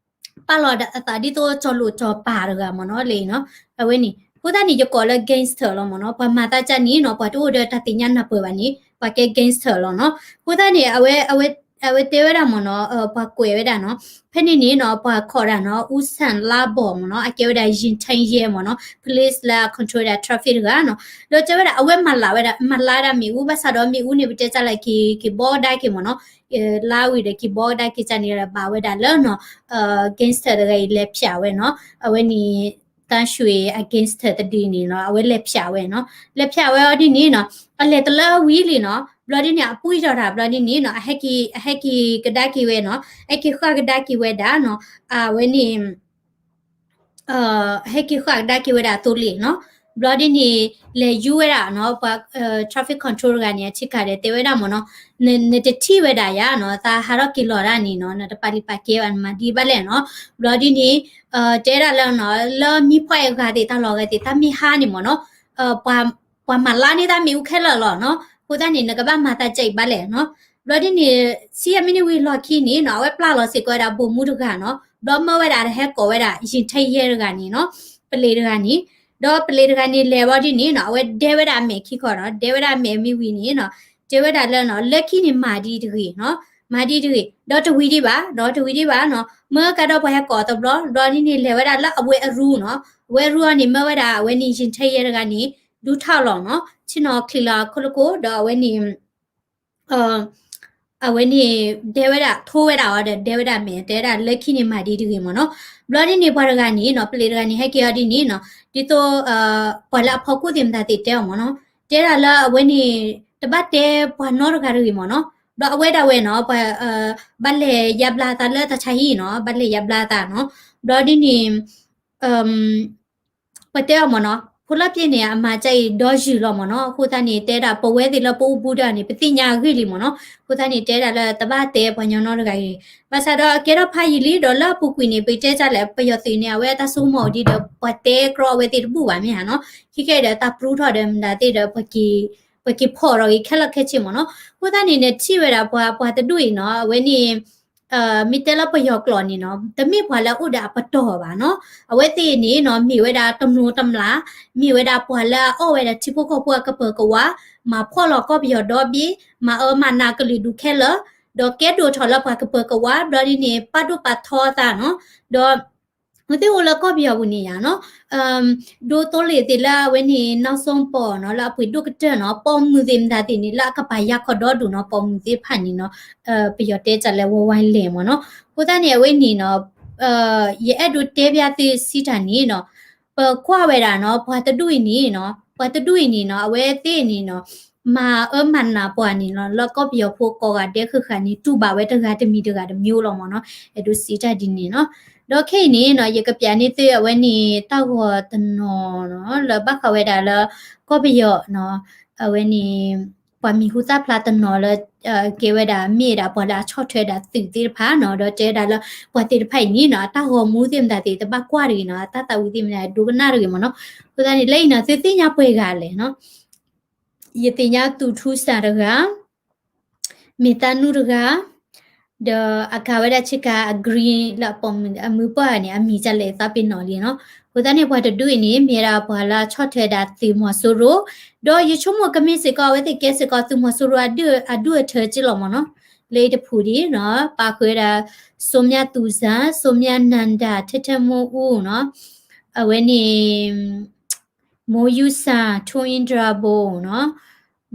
ပာ်လီၤအသးဒ်သိးကၠီၤလိာ်ကၠီၤပၤတဂၤမ့ၢ်နီၤ လၢအံၤနီၤ အဝဲန့ၣ် အဃိသတးန့ၣ် ယကိးလၢ gangster လီၤမ့ၢ်နီၤ ပှၤမၤသးကၢ်န့ၣ်နီၤ ပှၤတအိၣ်ဒီးတၢ်သ့ၣ်ညါနၢ်ပၢၢ်ဘၣ်န့ၣ် ပှၤကဲ gangster လီၤနီၤ အဃိသတးန့ၣ် အဝဲ အဝဲ အဝဲတဲဝဲဒၣ်မ့ၢ်နီၤ ပှၤကွဲးဝဲဒၣ်နီၤ, ဖဲန့ၣ်န့ၣ်နီၤ ပှၤခိးဒၣ်နီၤ အူစၣ်လါဘီၣ်မ့ၢ်နီၤ အကဲဝဲဒၣ် ယံာ်ထၢယဲၢ်မ့ၢ်နီၤ police လၢအ control ဝဲဒၣ် traffic တဂၤနီၤ, ဒီးတဲဝဲဒၣ် အဝဲမၤလၤဝဲဒၣ် မၤလၤဒၣ်မ့ၣ်အူ ဘၣ်ဆၣ်ဒီးမ့ၣ်အူန့ၣ် ပတဲတၢ်လၢက့ၤ က့ၤဘီကဒါက့ၤမ့ၢ်နီၤ, လါဝံၤဒီးက့ၤဘီကဒါက့ၤတၢ်န့ၣ်ဒီး ဘၣ်ဝဲဒၣ်လၢနီၤ gangster တဂၤအံၤလဲၤဖၠးဝဲနီၤ, အဝဲန့ၣ် တၢ်ဆူးအံၤ အ gangster တဒုန့ၣ်နီၤ အဝဲလဲၤဖၠးဝဲနီၤ, လဲၤဖၠးဝဲအီၤဒ်န့ၣ်နီၤ အလဲၤတလၢဝံၤလံနီၤ, ဘျီဒ်န့ၣ် အပှံၢ်ထီၣ်တၢ် ဘျီဒ်န့ၣ်နီၤ အဟဲက့ၤ အဟဲက့ၤကဒါက့ၤဝဲနီၤ, ဟဲက့ၤဃၣ်ကဒါက့ၤဝဲဒၣ်နီၤ, အဝဲန့ၣ် ဟဲက့ၤဃၣ်ကဒါက့ၤဝဲဒၣ်အသိလ့ၣ်နီၤ, ဘျီဒ်န့ၣ် လဲၤယူၤဝဲဒၣ်နီၤ ပှၤ traffic control တဂၤန့ၣ် အထံကၤဒီးတဲဝဲဒၣ်မ့ၢ်နီၤ, နတထံၣ်ဝဲဒၣ်ယၤနီၤ သးဟးထီၣ်က့ၤလီၤဒၣ်န့ၣ်နီၤ နတပာ်လံာ်ပာ်ကဲဘၣ် နမၤဒ်ဘၣ်လဲၣ်နီၤ, ဘျီဒ်န့ၣ် တဲဒၣ်လၢနီၤ လၢမံဖီၣ်အဲၣ်ဂၤသ့ၣ် တၢ်လီၢ်ဂၤသ့ၣ် တၢ်မ့ၢ်ဟါန့ၣ်မ့ၢ်နီၤ ပှၤမၤလါန့ၢ်တၢ်မ့ၣ်အူခဲလၢာ်လီၤနီၤ, အဃိသတးန့ၣ် နကဘၣ်မၤသးကဲအံၤဘၣ်လဲၣ်နီၤ, ဘျီဒ်န့ၣ် ဆံယဲၢ်မံးနံးဝံၤလီၢ်ခံန့ၣ်နီၤ အဝဲပျၢ်လီၤစ့ၢ်ကီးဝဲဒၣ် ဗိုလ်မှူး တဂၤနီၤ, ဘျီမၢဝဲဒၣ်တဟဲကိးဝဲဒၣ် ယံာ်ထၢယဲၢ် တဂၤန့ၣ်နီၤ, ပလံးတဂၤန့ၣ်, ဒီးပလံးတဂၤန့ၣ် လဲၤဘျီဒ်န့ၣ်နီၤ အဝဲဒဲဝဲဒၣ်အမဲာ်ခံခီနီၤ, ဒဲဝဲဒၣ်အမဲာ်မ့ၢ်ဝံၤန့ၣ်နီၤ, တဲဝဲဒၣ်လၢနီၤ လၢခံန့ၣ်မၤဒ်တဂ့ၤနီၤ, မၤဒ်တဂ့ၤ, ဒီးတဝံၤဒံးဘၣ်, ဒီးတဝံၤဒံးဘၣ်နီၤ, မၢကဒီးပှၤဟဲကိးအသဘျီ, ဘျီဒ်န့ၣ် လဲၤဝဲဒၣ်လၢအဝဲအရူနီၤ, အဝဲအရူအီၤန့ၣ် မၢဝဲဒၣ်အဝဲန့ၣ် ယံာ်ထၢယဲၢ် တဂၤန့ၣ် ဒူထီၣ်လီၤနီၤ, ဆ့ၣ်နီၤချံးလီၤအခိၣ်လၢခိၣ်, ဒီးအဝဲန့ၣ် အဝဲန့ၣ် ဒဲဝဲဒၣ် ထိဝဲဒၣ်အီၤဒီး ဒဲဝဲဒၣ်မဲာ် တဲဝဲဒၣ်လၢခံန့ၣ်မၤဒ်တဂ့ၤမ့ၢ်နီၤ, ဘျီဒ်န့ၣ် ပှၤတဂၤန့ၣ်နီၤ ပလံးတဂၤန့ၣ် ဟဲက့ၤအီၤဒ်န့ၣ်နီၤ, ဒ်သိး ပှၤလၢအဖီခိၣ်သ့ၣ်မတၤသ့ၣ်တဲအီၤမ့ၢ်နီၤ, တဲဒၣ်လၢအဝဲန့ၣ် တဘၣ်တဲပှၤနီတဂၤတဂ့ၤမ့ၢ်နီၤ, ဘျီအဝဲဒၣ်ဝဲနီၤ ပှၤ ဘၣ်လဲၤယါဘျါသးလၢတၢ်ဆါဟံၣ်နီၤ, ဘၣ်လဲၤယါဘျါသးနီၤ, ဘျီဒ်န့ၣ် ပတဲအီၤမ့ၢ်နီၤ, ဖိလၢပျ့ၤန့ၣ် အမၤကဲအံၤဒီယုၢ်လီၤမ့ၢ်နီၤ, အဃိသတးန့ၣ် တဲဒၣ်ပဝဲသ့ၣ်လၢပအိၣ်ဘူးဒၣ်န့ၣ် ပသ့ၣ်ညါအဂ့ၢ်လံမ့ၢ်နီၤ, အဃိသတးန့ၣ် တဲဒၣ်လၢတဘၣ်တဲပှၤညီနီတဂၤအံၤ, ဘၣ်ဆၣ်ဒီးအကဲထီၣ်ဖးယံာ်လံ ဒီးလၢအပူၤကွံာ်န့ၣ် ပတဲတၢ်လဲၣ် ပယီၤသုးန့ၣ် အဝဲအတၢ်ဆိကမိၣ်ဒ်ဒီး ပှၤတဲကြီအဝဲသ့ၣ်တဘူၣ်ဘၣ်မ့ၢ်ဧါနီၤ, ခဲကဲဒီးတၢ်ပြူထီၣ်ဒီး မတၤသ့ၣ်ဒီး ပက့ၤဖီၣ်ဒီးဂ့ၤခဲလၢာ်ခဲဆ့မ့ၢ်နီၤ, အဃိသတးန့ၣ် နထံၣ်ဝဲဒၣ်ပှၤ ပှၤတဒူၣ်အံၤနီၤ အဝဲန့ၣ် မ့ၢ်တဲလၢပယီၤကျိာ်န့ၣ်နီၤ တမ့ၢ်ပှၤလၢအအိၣ်ဒီးအပတီၢ်ဘၣ်နီၤ, အဝဲသ့ၣ်န့ၣ်နီၤ မ့ၢ်ဝဲဒၣ်တမျိးတမျာ်, မ့ၢ်ဝဲဒၣ်ပှၤလၢအအီၣ်ဝဲဒၣ်ထံဖိကီၢ်ဖိအကပၢၤကဝါ, မၤဖှီၣ်လီၤကီၢ်ပယီၤဒီဘ့ၣ်, မၤအၢမၤနးကလုာ်ဒူၣ်ခဲလၢာ်, ဒီးကဲဒိၣ်ထီၣ်လၢပှၤကပၢၤကဝါ ဘျီဒ်န့ၣ် ပာ်ဒိၣ်ပာ်ထီအသးနီၤ, ဒီး အဝဲသ့ၣ်အိၣ်လၢကီၢ်ပယီၤပူၤန့ၣ်ယါနီၤ ဒိသိလ့ၣ်သ့ၣ်လၢအဝဲန့ၣ် နီၢ်စိပီၢ်နီၤ လၢအပှ့ၤဒိၣ်ကတၢၢ်နီၤ ပိာ်မုၣ်သ့ၣ်မတၤသ့ၣ်န့ၣ် လၢအကပၤယါခီဒီဒူၣ်နီၤ ပိာ်မုၣ်သ့ၣ်တဖၣ်န့ၣ်နီၤ ပယီၤတဲတၢ်လၢ ဝဝလဲၣ် မ့ၢ်နီၤ, အဃိသတးန့ၣ် အဝဲန့ၣ်နီၤ ယအဲၣ်ဒိးတဲဘၣ်သုစံးတၢ်န့ၣ်နီၤ ပကွၢ်ဝဲဒၣ်နီၤ ပှၤတဒူၣ်အံၤန့ၣ်နီၤ ပှၤတဒူၣ်အံၤန့ၣ်နီၤ အဝဲသ့ၣ်န့ၣ်နီၤ မၤအၢမၤနးပှၤန့ၣ်နီၤ လၢကီၢ်ပယီၤဖိကိးဂၤဒဲးဃုာ်ဃာ်န့ၣ် တူၢ်ဘၣ်ဝဲတဂၤတမံၤတဂၤတမျိးလီၤမ့ၢ်နီၤ, အဲၣ်ဒိးစံးတၢ်ဒ်န့ၣ်နီၤ, ဒီးခဲအံၤန့ၣ်နီၤ ယကပျးန့ၢ်သုအဝဲန့ၣ် တၢ်ဂီၤတနီၤနီၤ လၢဘၣ်ဃးဝဲဒၣ်လၢ ကီၢ်ပယီၤနီၤ အဝဲန့ၣ် ပှၤမံၤဟူသၣ်ဖျါတနီၤလၢ ကဲဝဲဒၣ်မ့ၢ်ဒၣ်ပှၤလၢအဆီၣ်ထွဲဒၣ်သုးသ့ၣ်တဖၣ်နီၤ ဒီးတဲဝဲဒၣ်လၢ ပှၤသ့ၣ်တဖၣ်အံၤန့ၣ်နီၤ အတၢ်ဂီၤမူသ့ၣ်မတၤသ့ၣ် တဘၣ်ကွၢ်တဂ့ၤနီၤ အတၢ်သးဝံၣ်သ့ၣ်မတၤ ဒိကနၣ်တဂ့ၤမ့ၢ်နီၤ, အဃိသတးန့ၣ် လၢအံၤနီၤ သုသ့ၣ်ညါပှဲၤဂၤလဲၣ်နီၤ ယသ့ၣ်ညါသူၣ်ထူစၢ်တဂၤ မ့ၢ်သးနူတဂၤ ဒီးအကၤဝဲဒၣ်ဆ့ကၤအ green လၢအပိာ်မုၣ်အမုၢ်ပှၢ်န့ၣ် အမံၤဒ်လဲၣ်သးပ့ၤနီၣ်လံနီၤ, အဃိသတးန့ၣ် ပှၤတဒူၣ်အံၤန့ၣ် မ့ၢ်ဝဲဒၣ်ပှၤလၢအဆီၣ်ထွဲဒၣ်သုးမီၤစိရိၤ, ဒီးယဆိကမိၣ်ကမ့ၢ်စ့ၢ်ကီး အဝဲသ့ၣ်ကဲစ့ၢ်ကီးသုးမီၤစိရိၤအဒူၣ်အထၢက့လီၤမ့ၢ်နီၤ, လၢအံၤတဖုဒံးနီၤ ပာ်ဃုာ်ဝဲဒၣ် စိမၠၣ်သူစၢ် စိမၠၣ်နၣ်ဒၣ် ထဲထဲမိၢ်အူနီၤ, အဝဲန့ၣ် မိၢ်ယူစၢ် ထူအ့ဒြာဘိနီၤ,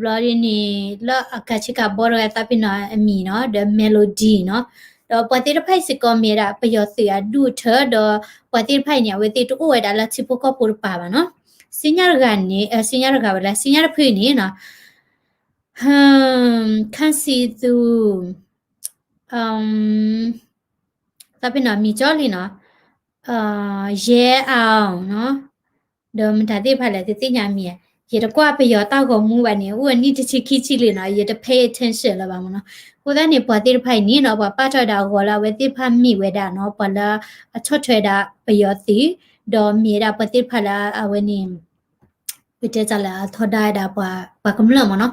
ဘျီဒ်န့ၣ် လၢအကၤဆ့ကၤဘီတဂၤသးပ့ၤနီၣ်အမံၤနီၤ ဒီး Melody နီၤ, ဒီးပှၤသ့ၣ်တဖၣ်အံၤစ့ၢ်ကီးမ့ၢ်ဒၣ်ပယီၤသုးအဒူၣ်အထၢ ဒီးပှၤသ့ၣ်တဖၣ်အံၤန့ၣ် အဝဲသ့ၣ်တအိၣ်ဝဲဒၣ်လၢထံဖိကီၢ်ဖိတပၤဘၣ်နီၤ, စံညါတဂၤန့ၣ် စံညါတဂၤဝဲလၢ စံညါတဖုန့ၣ်နီၤ ခါစံသူ သးပ့ၤနီၣ်မံၤကၠီလံနီၤ, ယဲအီၤနီၤ, ဒီးမတၤသ့ၣ်တဖၣ်လဲၣ် သုသ့ၣ်ညါမံၤဧါ, ယတကွၢ်ပယီၤတၢ်ဂီၤမူဘၣ်န့ၣ် အိၣ်အနံၣ်တဆံခံဆံလံနီၤ, ယတ pay attention လၢၤဘၣ်မ့ၢ်နီၤ, အဃိသတးန့ၣ် ပှၤသ့ၣ်တဖၣ်အံၤန့ၣ်နီၤ ပှၤပာ်ထီၣ်ဝဲဒၣ်အဂီၤလၢအဝဲသ့ၣ်တဖၣ်မ့ၢ်ဝဲဒၣ်နီၤ ပှၤလၢအဆီၣ်ထွဲဒၣ်ပယီၤသုး, ဒီးမ့ၢ်ဝဲဒၣ်ပှၤသ့ၣ်တဖၣ်လၢအဝဲန့ၣ် ပတဲတၢ်လၢအထီဒါဝဲဒၣ်ပှၤကမျၢၢ်မ့ၢ်နီၤ,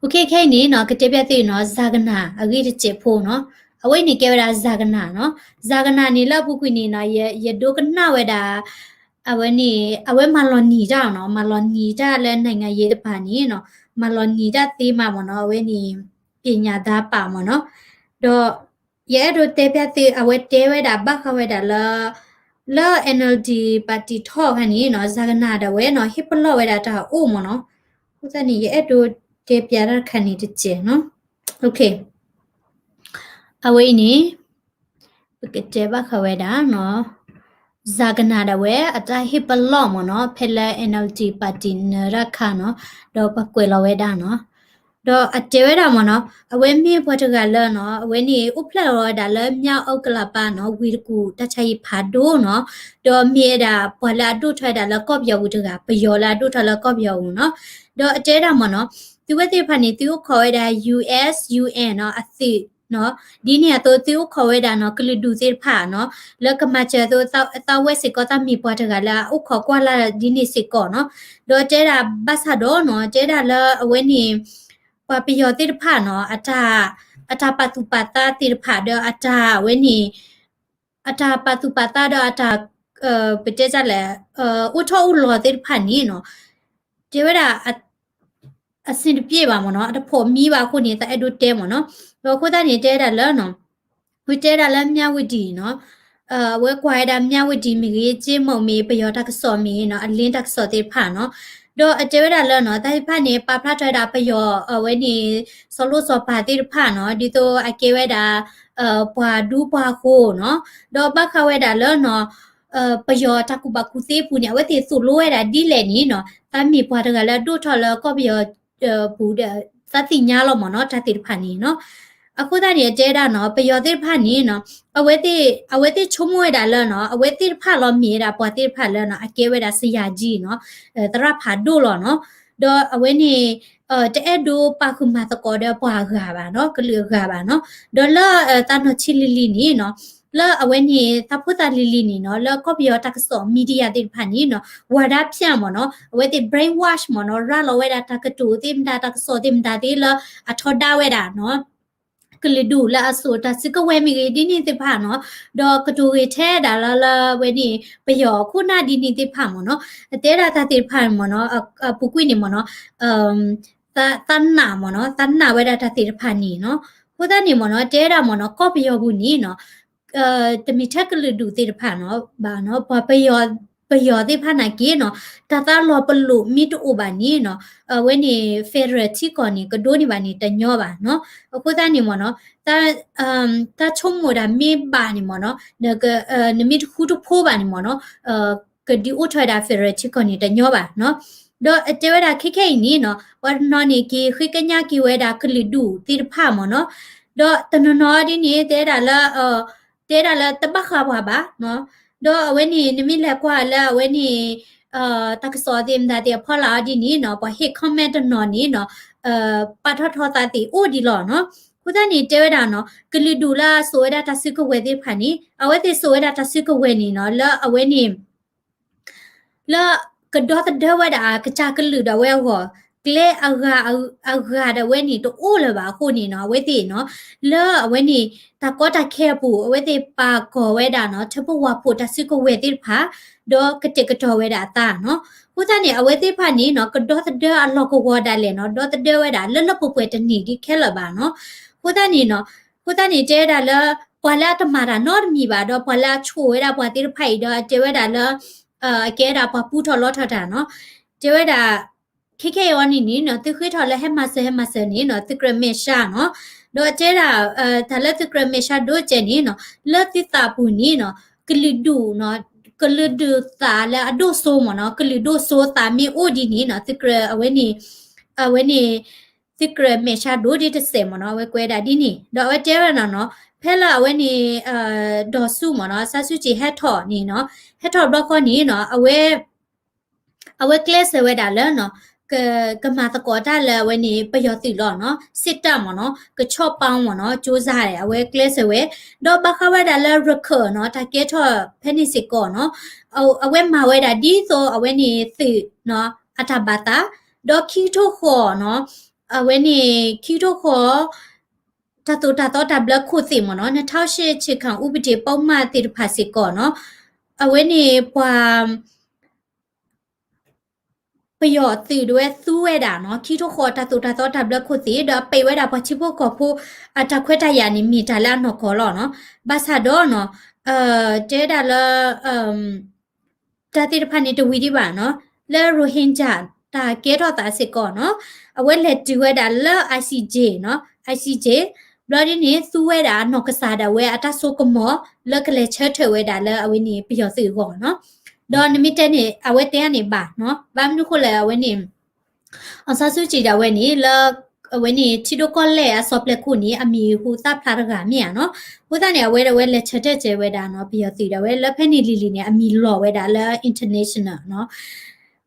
အခဲခဲအံၤန့ၣ်နီၤ ကတဲဘၣ်သုနီၤ ဇာကနာ် အဂ့ၢ်တစဲးဖိနီၤ, အဝဲအံၤန့ၣ်ကဲဝဲဒၣ် ဇာကနာ် နီၤ, ဇာကနာ် န့ၣ်လၢအပူၤကွံာ်န့ၣ်နီၤ ယဒိကနၣ်ဝဲဒၣ် အဝဲန့ၣ် အဝဲမၤလီၤနံၤတၢ်နီၤ, မၤလီၤနံၤတၢ်လၢ နိုင်ငံရေး တပၤန့ၣ်နီၤ, မၤလီၤနံၤတၢ်သ့မးမ့ၢ်နီၤ, အဝဲန့ၣ် ပညာသား ပာ်မ့ၢ်နီၤ, ဒီးယအဲၣ်ဒိးတဲပျးသု အဝဲတဲဝဲဒၣ်ဘၣ်ဃးဝဲဒၣ်လၢ လၢ NLD party ထီၣ်အခါန့ၣ်နီၤ ဇာဂနၤဒၣ်ဝဲနီၤ ဟ့ၣ်ပလီၢ်ဝဲဒၣ်တၢ်အိၣ်မ့ၢ်နီၤ. အဃိသတးန့ၣ် ယအဲၣ်ဒိးတဲပျးတၢ်တခါန့ၣ်တစဲးနီၤ. အဝဲအံၤန့ၣ် ပကတဲဘၣ်ဃးဝဲဒၣ်နီၤ ဇာဂနၤဒၣ်ဝဲအတၢ်ဟ့ၣ်ပလီၢ်မ့ၢ်နီၤ ဖဲလၢ NLD party နၢၤတၢ်ခါနီၤ ဒီးပှၤကွဲးလီၤဝဲဒၣ်နီၤ. ဒီးအတဲဝဲဒၣ်မ့ၢ်နီၤ အဝဲမ့ၢ်ပှၤတဂၤလၢနီၤ အဝဲန့ၣ်အိၣ်ဖျဲၣ်လီၤဝဲဒၣ်လၢ မြောက်ဥက္ကလာပ နီၤ ဝ့ၢ်တကူၣ်တၢ်ဆါဟံၣ်ဖးဒိၣ်နီၤ. ဒီးမ့ၢ်ဝဲဒၣ်ပှၤလၢအဒိၣ်ထီၣ်ဝဲဒၣ်လၢကီၢ်ပယီၤပူၤတဂၤ ပယီၤလၢအဒိၣ်ထီၣ်လၢကီၢ်ပယီၤပူၤနီၤ. ဒီးအတဲဝဲဒၣ်မ့ၢ်နီၤ သုဝဲသ့ၣ်တဖၣ်န့ၣ် သုအိၣ်ခိးဝဲဒၣ် US UN နီၤ အသုးနီၤ ဒ်န့ၣ်အသိးသုအိၣ်ခိးဝဲဒၣ်နီၤ ကလုာ်ဒူၣ်သ့ၣ်တဖၣ်နီၤ လၢကမၤစၢၤအသိး သးဝဲစ့ၢ်ကီးသးမ့ၢ်ပှၤတဂၤလၢအအိၣ်ခိးကွၢ်လၢ်ဒ်န့ၣ်စ့ၢ်ကီးနီၤ. ဒီးတဲဒၣ်ဘၣ်ဆၣ်ဒီးနီၤ တဲဒၣ်လၢအဝဲန့ၣ် ပှၤပယီၤသ့ၣ်တဖၣ်နီၤ အတၢ် အတၢ်ပာ်သူၣ်ပာ်သးသ့ၣ်တဖၣ်ဒီးအတၢ်ဝဲန့ၣ် အတၢ်ပာ်သူၣ်ပာ်သးဒီးအတၢ် ပတဲဒ်လဲၣ် အိၣ်ထီၣ်အိၣ်လီၤသ့ၣ်တဖၣ်န့ၣ်နီၤ တဲဝဲဒၣ် အဆင်တပြေဘၣ်မ့ၢ်နီၤ အတဖိးမံဘၣ်အဃိန့ၣ် သးအဲၣ်ဒိးတဲမ့ၢ်နီၤ. ဒီးအဃိသတးန့ၣ် တဲဝဲဒၣ်လၢနီၤ ဝဲတဲဒၣ်လၢ မြဝတီ နီၤ အဝဲကွၢ်ဝဲဒၣ် မြဝတီ မ့ၢ်ဂ့ၤ ကြေးမုံ မ့ၢ် ပယီၤတၢ်ကစီၣ်မ့ၢ်နီၤ အလင်းတၢ်ကစီၣ်သ့ၣ်တဖၣ်နီၤ. ဒီးအတဲဝဲဒၣ်လၢနီၤ တၢ်သ့ၣ်တဖၣ်န့ၣ် ပာ်ဖျါထီၣ်ဝဲဒၣ်ပယီၤအဝဲန့ၣ် စီၤလိၣ်စီၤပၤသ့ၣ်တဖၣ်နီၤ ဒ်သိးအကဲဝဲဒၣ် ပှၤဒူပှၤဃိၤနီၤ. ဒီးဘၣ်ဃးဝဲဒၣ်လၢနီၤ ပယီၤတၢ်ကူၣ်ဘၣ်ကူၣ်သ့အပူၤန့ၣ် အဝဲသ့ၣ်သိၣ်လိဝဲဒၣ်ဒ်လဲၣ်န့ၣ်နီၤ သးမ့ၢ်ပှၤတဂၤလၢအဒိၣ်ထီၣ်လၢကီၢ်ပယီၤပူၤဒီး သးသ့ၣ်ညါလီၤမ့ၢ်နီၤ တၢ်သ့ၣ်တဖၣ်န့ၣ်နီၤ. အဃိသတးန့ၣ် အတဲဒၣ်နီၤ ပယီၤသ့ၣ်တဖၣ်န့ၣ်နီၤ အဝဲသ့ၣ် အဝဲသ့ၣ်ဆိကမိၣ်ဝဲဒၣ်လၢနီၤ အဝဲသ့ၣ်တဖၣ်လီၤမ့ၢ်ဝဲဒၣ်ပှၤသ့ၣ်တဖၣ်လၢနီၤ အကဲဝဲဒၣ် ဆရာကြီး နီၤ သရၣ်ဖးဒိၣ်လီၤနီၤ. ဒီးအဝဲန့ၣ် တအဲၣ်ဒိးပာ်ဃုာ်မၤသကိးဒီးပှၤအဂၤဘၣ်နီၤ ကလုာ်အဂၤဘၣ်နီၤ. ဒီးလၢသးနီၢ်ဆံးလံၤလံၤန့ၣ်နီၤ လၢအဝဲန့ၣ် သးဖိသၣ်လံၤလံၤန့ၣ်နီၤ လၢကီၢ်ပယီၤတၢ်ကစီၣ် media သ့ၣ်တဖၣ်န့ၣ်နီၤ ဝါဒဖြန့် မ့ၢ်နီၤ အဝဲသ့ၣ် brainwash မ့ၢ်နီၤ ရၤလီၤဝဲဒၣ်တၢ်ကတိၤသ့ၣ်မတၤ တၢ်ကစီၣ်သ့ၣ်မတၤသ့ၣ်လၢအထီဒါဝဲဒၣ်နီၤ ကလုာ်ဒူၣ်လၢအစိာ်တၢ်စုကဝဲၤမ့ၢ်ဂ့ၤ ဒ်န့ၣ်သ့ၣ်တဖၣ်နီၤ. ဒီးကတိၤဂ့ၤထဲဒၣ်လၢလၢအဝဲန့ၣ် ပယီၤခိၣ်နၢ်ဒ်န့ၣ်သ့ၣ်တဖၣ်မ့ၢ်နီၤ အတဲဒၣ်တၢ်သ့ၣ်တဖၣ်မ့ၢ်နီၤ အပူၤကွံာ်န့ၣ်မ့ၢ်နီၤ သးနာ်မ့ၢ်နီၤ သးနာ်ဝဲဒၣ်တၢ်သ့ၣ်တဖၣ်န့ၣ်နီၤ. အဃိသတးန့ၣ်မ့ၢ်နီၤ တဲဒၣ်မ့ၢ်နီၤ ကီၢ်ပယီၤပူၤန့ၣ်နီၤ တမ့ၢ်ထဲကလုာ်ဒူၣ်သ့ၣ်တဖၣ်နီၤ ဘၣ်နီၤ ပှၤပယီၤ ပယီၤသ့ၣ်တဖၣ်နာ်က့နီၤ တၢ်သးလီၤပလိာ်မ့ၢ်တအိၣ်ဘၣ်န့ၣ်နီၤ အဝဲန့ၣ် federal ထံကီၢ်န့ၣ် ကဒိးန့ၢ်ဘၣ်န့ၣ်တညီဘၣ်နီၤ. အဃိသတးန့ၣ်မ့ၢ်နီၤ တၢ်ဆိကမိၣ်ဒၣ်မ့ၢ်ဘၣ်န့ၣ်မ့ၢ်နီၤ နမ့ၢ်တဃူတဖိးဘၣ်န့ၣ်မ့ၢ်နီၤ ကဒုးအိၣ်ထီၣ်ဝဲဒၣ် federal ထံကီၢ်န့ၣ်တညီဘၣ်နီၤ. ဒီးအတဲဝဲဒၣ်ခဲခဲအံၤန့ၣ်နီၤ ပှၤတနီၤန့ၣ်က့ၤဃ့ကညးက့ၤဝဲဒၣ်ကလုာ်ဒူၣ်သ့ၣ်တဖၣ်မ့ၢ်နီၤ ဒီးတနီၤနီၤဒ်န့ၣ် တဲဒၣ်လၢ တဲဒၣ်လၢတဘၣ်ဃးပှၤဘၣ်နီၤ. ဒီးအဝဲန့ၣ် နမ့ၢ်လဲၤကွၢ်လၢအဝဲန့ၣ် တၢ်ကစီၣ်သ့ၣ်မတၤသ့ၣ်အဖီလာ်အီၤဒ်န့ၣ်နီၤ ပှၤဟ့ၣ် comment တနီၤန့ၣ်နီၤ ပာ်ထီၣ်ထီသးသ့ၣ်အိၣ်ဒံးလီၤနီၤ. အဃိသတးန့ၣ် တဲဝဲဒၣ်နီၤ ကလုာ်ဒူၣ်လၢအစိာ်ဝဲဒၣ်တၢ်စုကဝဲၤသ့ၣ်တဖၣ်န့ၣ် အဝဲသ့ၣ်စိာ်ဝဲဒၣ်တၢ်စုကဝဲၤန့ၣ်နီၤ လၢအဝဲန့ၣ် လၢကဒီသဒၢဝဲဒၣ်ကစၢ်ကလုာ်ဒၣ်ဝဲအဂီၢ် ကျဲအဂၤ အဂၤဒၣ်ဝဲန့ၣ်တအိၣ်လၢၤဘၣ်အဃိန့ၣ်နီၤ အဝဲသ့ၣ်နီၤ လၢအဝဲန့ၣ် တၢ်ကီတၢ်ခဲအပူၤ အဝဲသ့ၣ်ပာ်ကီၤဝဲဒၣ်နီၤ ထၢဖှိၣ်ဝၣ်ဖှိၣ်တၢ်စုကဝဲၤသ့ၣ်တဖၣ် ဒီးကတဲာ်ကတီၤဝဲဒၣ်အသးနီၤ. အဃိသတးန့ၣ် အဝဲသ့ၣ်တဖၣ်န့ၣ်နီၤ ကဒီသဒၢအလီၢ်ကဝီၤဒၣ်လဲာ်နီၤ ဒီသဒၢဝဲဒၣ်လၢလၢပှဲၤပှဲၤတန့ၢ်ဒ်ခဲလၢာ်ဘၣ်နီၤ. အဃိသတးန့ၣ်နီၤ အဃိသတးန့ၣ် တဲဝဲဒၣ်လၢ ပှၤလၢအတမၤတၢ်နီတမံၤဘၣ် ဒီးပှၤလၢအဆိၣ်ဝဲဒၣ်ပှၤသ့ၣ်တဖၣ်အံၤဒီး တဲဝဲဒၣ်လၢ အကဲဒၣ်ပှၤပူထီၣ်လီထီၣ်တၢ်နီၤ. တဲဝဲဒၣ် ခဲခဲအံၤအီၤန့ၣ်န့ၣ်နီၤ သုဃ့ထီၣ်လၢဟဲမၤစၢၤဟဲမၤစၢၤန့ၣ်နီၤ သုကြၢးမဲာ်ဆှးနီၤ. ဒီးတဲဒၣ် တၢ်လၢသုကြၢးမဲာ်ဆှးဒိၣ်ကဲန့ၣ်နီၤ လၢသုသးပူၤန့ၣ်နီၤ ကလုာ်ဒူၣ်နီၤ ကလုာ်ဒူၣ်သးလၢအဒိၣ်စိမ့ၢ်နီၤ ကလုာ်ဒိၣ်စိသးမ့ၢ်အိၣ်ဒ်န့ၣ်နီၤ သုကြၢးအဝဲန့ၣ် အဝဲန့ၣ် သုကြၢးမဲာ်ဆှးဒိၣ်ဒ်တစဲးမ့ၢ်နီၤ အဝဲကွဲးဒၣ်ဒ်န့ၣ် ဒီးအဝဲတဲဝဲဒၣ်နီၤ ဖဲလၢအဝဲန့ၣ် ဒီးဆူမ့ၢ်နီၤ ဆါဆူၣ်က့ၤဟဲထီၣ်န့ၣ်နီၤ ဟဲထီၣ်ဘျီဃီန့ၣ်နီၤ အဝဲ အဝဲကျဲးစၢးဝဲဒၣ်လၢနီၤ က ကမၤသကိးတၢ်လၢအဝဲန့ၣ် ပယီၤသုးလီၤနီၤ စစ်တပ်မ့ၢ်နီၤ ကဆီၣ်ပီမ့ၢ်နီၤ ကၠိစၢ် အဝဲကျဲးစၢးဝဲ ဒီးဘၣ်ဃးဝဲဒၣ်လၢရခၢၣ်နီၤ တၢ်ကဲထီၣ်ဖဲန့ၣ်စ့ၢ်ကီးနီၤ အဝဲမၤဝဲဒၣ်ဒ်သိးအဝဲန့ၣ်သုးနီၤ အတၢ်ဘၣ်သး ဒီးခံကထိဃီၤနီၤ အဝဲန့ၣ် ခံကထိဃီၤ တၢ်သိၣ်တၢ်သီတၢ်ဘျၢခိၣ်သ့ၣ်မ့ၢ်နီၤ နှစ်ထောင့်ရှစ် အခြေခံဥပဒေပုဒ်မ သ့ၣ်တဖၣ်စ့ၢ်ကီးနီၤ အဝဲန့ၣ်ပှၤ ပယီၤသုးဒၣ်ဝဲသူဝဲဒၣ်နီၤ ခံထိဃီတၢ်သိၣ်တၢ်သီတၢ်ဘျၢခိၣ်သ့ၣ် ဒီးအပံာ်ဝဲဒၣ်ပှၤထံဖိကီၢ်ဖိ အတၢ်ခွဲးတၢ်ယာ်န့ၣ် မ့ၢ်တၢ်လၢအနီၢ်ကီၢ်လီၤနီၤ. ဘၣ်ဆၣ်ဒီးနီၤ တဲဝဲဒၣ်လၢ တၢ်သ့ၣ်တဖၣ်န့ၣ်တဝံၤဒံးဘၣ်နီၤ, လၢ Rohingya တၢ်ကဲထီၣ်သးစ့ၢ်ကီးနီၤ, အဝဲလဲၤတုၤဝဲဒၣ်လၢ ICJ နီၤ, ICJ ဘျီဒ်န့ၣ် သူဝဲဒၣ်နီၢ်ကစၢ်ဒၣ်ဝဲအတၢ်စိကမီၤ လၢကလဲၤဆၢထၢၣ်ဝဲဒၣ်လၢအဝဲန့ၣ်ပယီၤသုးအဂီၢ်နီၤ. ဒီးနမ့ၢ်တဲန့ၣ် အဝဲတဲန့ၣ်ဘၣ်နီၤ, ဘၣ်မနုၤဃိလဲၣ် အဝဲန့ၣ် အောင်ဆန်းစုကြည် ဒၣ်ဝဲန့ၣ် လၢ အဝဲန့ၣ် ထံဒိၣ်ကီၢ်လဲၢ်အစီၤပျဲၢ်ခိၣ်န့ၣ် အမံၤဟူသၣ်ဖျါတဂၤမ့ၢ်ဧါနီၤ. အဃိသတးန့ၣ် အဝဲဒၣ်ဝဲလဲၤဆၢထၢၣ်စဲးဝဲဒၣ်နီၤ, ပယီၤသုးဒၣ်ဝဲလၢဖဲန့ၣ်လံၤလံၤန့ၣ် အမံၤလီၤဝဲဒၣ်လၢ international နီၤ.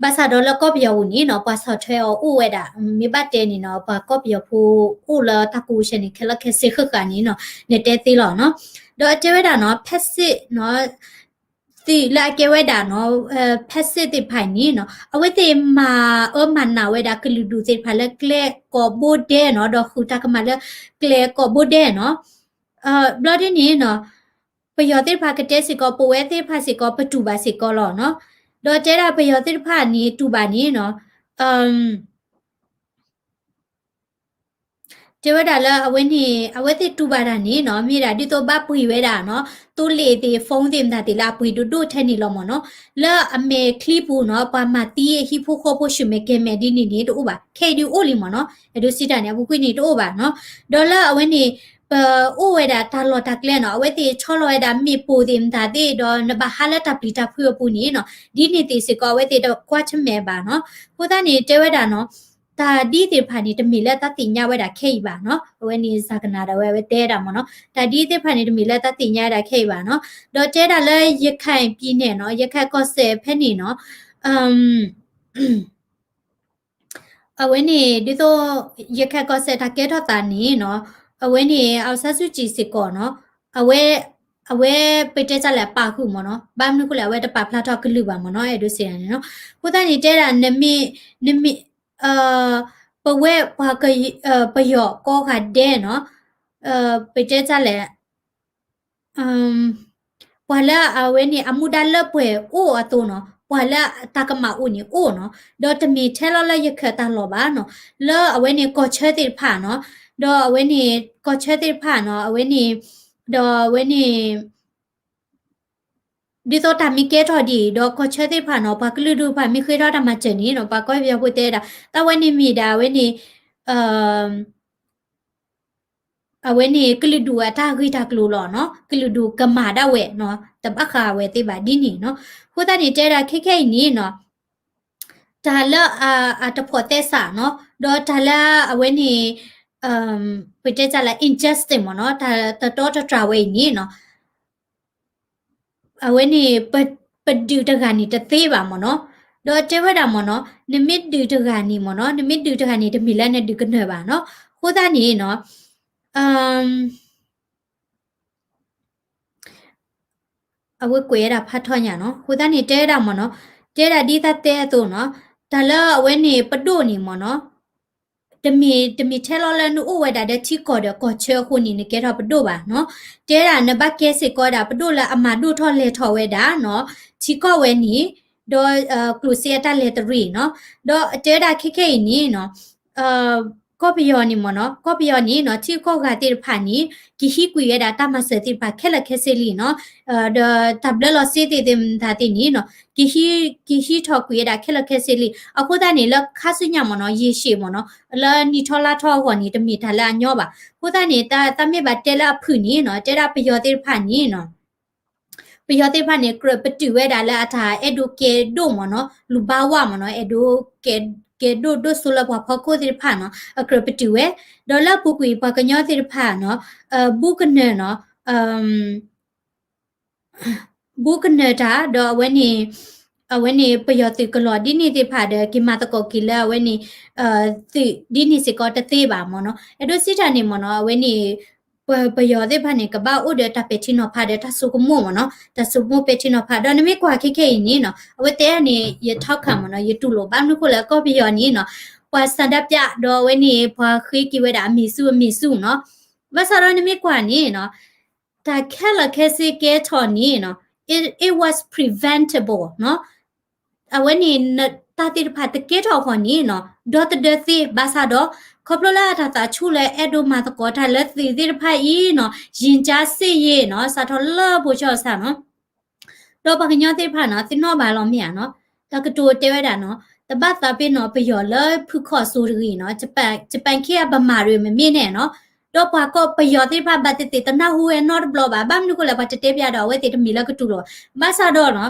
ဘၣ်ဆၣ်ဒီးလၢကီၢ်ပယီၤပူၤန့ၣ်နီၤ ပှၤဆီၣ်ထွဲအီၤအိၣ်ဝဲဒၣ်, မ့ၢ်ဘၣ်တဲန့ၣ်နီၤ ပှၤကီၢ်ပယီၤဖိအိၣ်လၢတၢ်ကိးဆဲန့ၣ် ခဲလၢာ်ခဲဆ့ဃၣ်ဃၣ်န့ၣ်နီၤ နတဲသ့လီၤနီၤ. ဒီးတဲဝဲဒၣ်နီၤ ဖက်ဆစ်နီၤ သုးလၢအကဲဝဲဒၣ်နီၤ, ဖက်ဆစ်သ့ၣ်တဖၣ်အံၤန့ၣ်နီၤ အဝဲသ့ၣ်မၤအၢမၤနးဝဲဒၣ်ကလုာ်ဒူၣ်သ့ၣ်တဖၣ်လၢကျဲကိးဘိဒဲးနီၤ, ဒီးဃုာ်တၢ်ကမၣ်လၢကျဲကိးဘိဒဲးနီၤ. ဘျီဒ်န့ၣ်နီၤ ပယီၤသ့ၣ်တဖၣ်ကတဲစ့ၢ်ကီး ပဝဲသ့ၣ်တဖၣ်စ့ၢ်ကီး ပတူၢ်ဘၣ်စ့ၢ်ကီးလီၤနီၤ. ဒီးတဲဒၣ်ပယီၤသ့ၣ်တဖၣ်န့ၣ်တူၢ်ဘၣ်န့ၣ်နီၤ တဲဝဲဒၣ်လၢအဝဲန့ၣ် အဝဲသ့ၣ်တူၢ်ဘၣ်တၢ်န့ၣ်နီၤ မ့ၢ်ဒၣ်ဒ်သိးဘၣ်ပှ့ၤဝဲဒၣ်နီၤ, သိလ့ၣ်သ့ၣ် phone သ့ၣ်မတၤသ့ၣ်လၢအပှ့ၤဒိၣ်ဒိၣ်ထဲန့ၣ်လီၤမ့ၢ်နီၤ. လၢအမဲာ်ချံပူၤနီၤ ပှၤမၤသံအဟံၣ်ဖိဃီဖိဆူၣ်မဲာ်ကဲၤမဲာ်ဒ်န့ၣ်န့ၣ်တအိၣ်ဘၣ်, ခဲအံၤဒုးအိၣ်လံမ့ၢ်နီၤ, အဲၣ်ဒိးစံးတၢ်န့ၣ် အပူၤကွံာ်န့ၣ်တအိၣ်ဘၣ်နီၤ. ဒီးလၢအဝဲန့ၣ် ပအိၣ်ဝဲဒၣ်တၢ်လီၢ်တၢ်ကျဲနီၤ အဝဲသ့ၣ်ဆီလီၤဝဲဒၣ်မ့ၣ်ပိၢ်သ့ၣ်မတၤသ့ၣ် ဒီးနဘၣ်ဟးလၢတၢ်ပျံၤတၢ်ဖုးအပူၤန့ၣ်နီၤ ဒ်န့ၣ်သ့ၣ်စ့ၢ်ကီး အဝဲသ့ၣ်တကွၢ်ဆၢၣ်မဲာ်ဘၣ်နီၤ. အဃိသတးန့ၣ် တဲဝဲဒၣ်နီၤ တၢ်ဒ်သ့ၣ်တဖၣ်န့ၣ် တမ့ၢ်လၢတၢ်သ့ၣ်ညါဝဲဒၣ်ခဲအံၤဘၣ်နီၤ. အဝဲန့ၣ် ဇာကနၣ် ဒၣ်ဝဲ အဝဲတဲဒၣ်မ့ၢ်နီၤ တၢ်ဒ်သ့ၣ်တဖၣ်န့ၣ် တမ့ၢ်လၢတၢ်သ့ၣ်ညါဝဲဒၣ်ခဲအံၤဘၣ်နီၤ. ဒီးတဲဒၣ်လၢ ရခိုင်ပြည်နယ် နီၤ ရခိုင်ကီၢ်စဲၣ်ဖဲန့ၣ်နီၤ အဝဲန့ၣ် ဒ်သိး ရခိုင်ကီၢ်စဲၣ်တၢ်ကဲထီၣ်သးန့ၣ်နီၤ အဝဲန့ၣ် အောင်ဆန်းစုကြည် စ့ၢ်ကီးနီၤ အဝဲ အဝဲပတဲတၢ်လဲၣ်အပာ်ဃုာ်မ့ၢ်နီၤ ဘၣ်မနုၤဃိလဲၣ် အဝဲတပာ်ဖျါထီၣ်ကလုာ်ဘၣ်မ့ၢ်နီၤ အဲၣ်ဒိးစံးတၢ်န့ၣ်နီၤ. အဃိသတးန့ၣ် တဲဒၣ် နမ့ၢ် နမ့ၢ် ပဝဲပှၤ ပယီၤကိးဂၤဒဲးနီၤ ပတဲတၢ်လဲၣ် ပှၤလၢအဝဲန့ၣ် အမူဒါလၢပှဲၤအိၣ်အသိးနီၤ ပှၤလၢတၢ်ကမၣ်အိၣ်န့ၣ်အိၣ်နီၤ ဒီးတမ့ၢ်ထဲလီၤလၢရခၢၣ်တၢ်လီၢ်ဘၣ်နီၤ လၢအဝဲန့ၣ်ကီၢ်ဆၢသ့ၣ်တဖၣ်နီၤ ဒီးအဝဲန့ၣ် ကီၢ်ဆၢသ့ၣ်တဖၣ်နီၤ အဝဲန့ၣ် ဒီးအဝဲန့ၣ် ဒ်သိးတၢ်မ့ၢ်ကဲထီၣ်ဒ်အံၤ ဒီးကီၢ်ဆၢသ့ၣ်တဖၣ်နီၤ ပှၤကလုာ်ဒူၣ်တဖၣ်မ့ၢ်ဃ့ထီၣ်တၢ်မၤစၢၤန့ၣ်နီၤ ပှၤကီၢ်ပယီၤဖိတဲဒၣ် တၢ်ဝဲန့ၣ်မ့ၢ်ဒၣ်အဝဲန့ၣ် အဝဲန့ၣ် ကလုာ်ဒူၣ်အတၢ်ဂ့ၢ်တၢ်ကျိၤလီၤနီၤ ကလုာ်ဒူၣ်ကမၤဒၣ်ဝဲနီၤ တဘၣ်ဃးဝဲသ့ၣ်ဘၣ်ဒ်န့ၣ်နီၤ. အဃိသတးန့ၣ် တဲဒၣ်ခဲခဲအံၤန့ၣ်နီၤ တၢ်လၢအတဖိးသဲစးနီၤ ဒီးတၢ်လၢအဝဲန့ၣ် ပတဲတၢ်လၢ injustice မ့ၢ်နီၤ တၢ်တတီတတြၢ်ဝဲအံၤန့ၣ်နီၤ အဝဲန့ၣ် ပဒုးတဂၤန့ၣ်တသ့ဘၣ်မ့ၢ်နီၤ. ဒီးတဲဝဲဒၣ်မ့ၢ်နီၤ နမ့ၢ်ဒုးတဂၤန့ၣ်မ့ၢ်နီၤ နမ့ၢ်ဒုးတဂၤန့ၣ် တမ့ၢ်လၢနဒုးကနၢၤဘၣ်နီၤ. အဃိသတးန့ၣ်နီၤ အဝဲကွဲးဝဲဒၣ်ဖးထီညါနီၤ. အဃိသတးန့ၣ် တဲဝဲဒၣ်မ့ၢ်နီၤ တဲဒၣ်ဒ်တၢ်တဲအသိးနီၤ တၢ်လၢအဝဲန့ၣ်ပဒိၣ်န့ၣ်မ့ၢ်နီၤ တမ့ၢ် တမ့ၢ်ထဲလီၤလၢနအိၣ်ဝဲဒၣ်ဒီးထံကီၢ်ဒီးကီၢ်ဆၢအဃိန့ၣ် နကဲထီၣ်ပဒိၣ်ဘၣ်နီၤ. တဲဒၣ်နဘၣ်ကဲစ့ၢ်ကီးဝဲဒၣ်ပဒိၣ်လၢအမၤဒိၣ်ထီၣ်လဲၤထီၣ်ဝဲဒၣ်နီၤ ထံကီၢ်ဝဲန့ၣ် ဒီး ကျိၣ်စ့အတၢ်လဲၤတရံးနီၤ. ဒီးတဲဝဲဒၣ်ခဲခဲအံၤန့ၣ်နီၤ ကီၢ်ပယီၤန့ၣ်မ့ၢ်နီၤ ကီၢ်ပယီၤန့ၣ်နီၤ ထံကီၢ်ဂၤသ့ၣ်တဖၣ်န့ၣ် ကဟံးကွံာ်ဝဲဒၣ်တၢ်မၤစၢၤသ့ၣ်တဖၣ်ခဲလၢာ်ခဲဆ့လံနီၤ. ဒီးတၢ်ဘျၢလီၤစ့သ့ၣ်သ့ၣ်မတၤသ့ၣ်န့ၣ်နီၤ ကဟံး ကဟံးထီၣ်ကွံာ်ဝဲဒၣ်ခဲလၢာ်ခဲဆ့လံ. အဃိသတးန့ၣ် လၢခါဆူညါမ့ၢ်နီၤ ရေရှည်မ့ၢ်နီၤ လၢနံၣ်ထီလါထီအဂီၢ်န့ၣ် တမ့ၢ်တၢ်လၢအညီဘၣ်. အဃိသတးန့ၣ် တၢ် တၢ်မ့ၢ်ဘၣ်တဲလၢအဖုၣ်န့ၣ်နီၤ တဲဒၣ်ပယီၤသ့ၣ်တဖၣ်န့ၣ်နီၤ ပယီၤသ့ၣ်တဖၣ်န့ၣ် ကြၢးပတုာ်ဝဲဒၣ်လၢအတၢ်အဲၣ်ဒိးကဲဒိၣ်မ့ၢ်နီၤ လူၤဘါဝါမ့ၢ်နီၤ အဲၣ်ဒိးကဲ ကဲဒိၣ်ဒိၣ်စိလၢပှၤဖီခိၣ်သ့ၣ်တဖၣ်နီၤ အကြၢးပတုာ်ဝဲ ဒီးလၢအပူၤကွံာ်ပှၤကညီသ့ၣ်တဖၣ်နီၤ ဘူးကနၢၤနီၤ ဘူးကနၢၤတၢ် ဒီးအဝဲန့ၣ် အဝဲန့ၣ်ပယီၤသုးကလီၤဒ်န့ၣ်သ့ၣ်တဖၣ်ဒီး က့ၤမၤသကိးက့ၤလၢအဝဲန့ၣ် သုးဒ်န့ၣ်စ့ၢ်ကီးတသ့ဘၣ်မ့ၢ်နီၤ. အဲၣ်ဒိးစံးတၢ်န့ၣ်မ့ၢ်နီၤ အဝဲန့ၣ် ပ ပယီၤသ့ၣ်တဖၣ်န့ၣ် ကဘၣ်အိၣ်ဒီးတၢ်ပဲာ်ထံနီၤဖးဒီးတၢ်ဆိကမိၣ်မ့ၢ်နီၤ, တၢ်ဆိကမိၣ်ပဲာ်ထံနီၤဖး ဒီးနမ့ၢ်ကွၢ်ခဲခဲအံၤန့ၣ်နီၤ အဝဲတဲန့ၣ် ယထီၣ်ခၣ်မ့ၢ်နီၤ ယတူၢ်လိာ် ဘၣ်မနုၤဃိလၢကီၢ်ပယီၤန့ၣ်နီၤ ပှၤဆန္ဒပြ ဒီးအဝဲန့ၣ် ပှၤဃ့က့ၤဝဲဒၣ်အမံၤဆူၣ်အမံၤဆူၣ်နီၤ. ဘၣ်ဆၣ်ဒီးနမ့ၢ်ကွၢ်န့ၣ်နီၤ တၢ်ခဲလၢာ်ခဲဆ့ကဲထီၣ်န့ၣ်နီၤ it, it was preventable နီၤ. အဝဲန့ၣ် တၢ်သ့ၣ်တဖၣ်တကဲထီၣ်အဂီၢ်န့ၣ်နီၤ ဒီသဒၢသ့ဘၣ်ဆၣ်ဒီး ခီဖျိလၢအတၢ်သးဆူၣ်လၢအဲၣ်ဒိးမၤသကိးတၢ်လၢသုးသ့ၣ်တဖၣ်အံၤနီၤ ယံာ်ကၠါစ့ၣ်ယ့ၣ်နီၤ စးထီၣ်လၢပိာ်ကၠီၣ်စၢ်နီၤ ဒီးပှၤကညီသ့ၣ်တဖၣ်နီၤ သ့ၣ်နီၣ်ဘၣ်လီၤမ့ၢ်ဧါနီၤ တၢ်ကတိၤတဲဝဲဒၣ်နီၤ တဘၣ်သးပ့ၤနီၣ်ပယီၤလၢဖုခီၣ်စိတဂ့ၤနီၤ ယပၣ်ခ့အပမၤရ့မ့မ့ၢ်န့ၣ်နီၤ ဒီးပှၤကီၢ်ပယီၤသ့ၣ်တဖၣ်ဘၣ်သ့ၣ်သ့ၣ်တနၢ်ဟူဝဲနီတဘျီဘၣ် ဘၣ်မနုၤဃိလဲၣ် ပှၤတတဲပျးဒီးအဝဲသ့ၣ်တမ့ၢ်လၢကတူၢ်လိာ် ဘၣ်ဆၣ်ဒီးနီၤ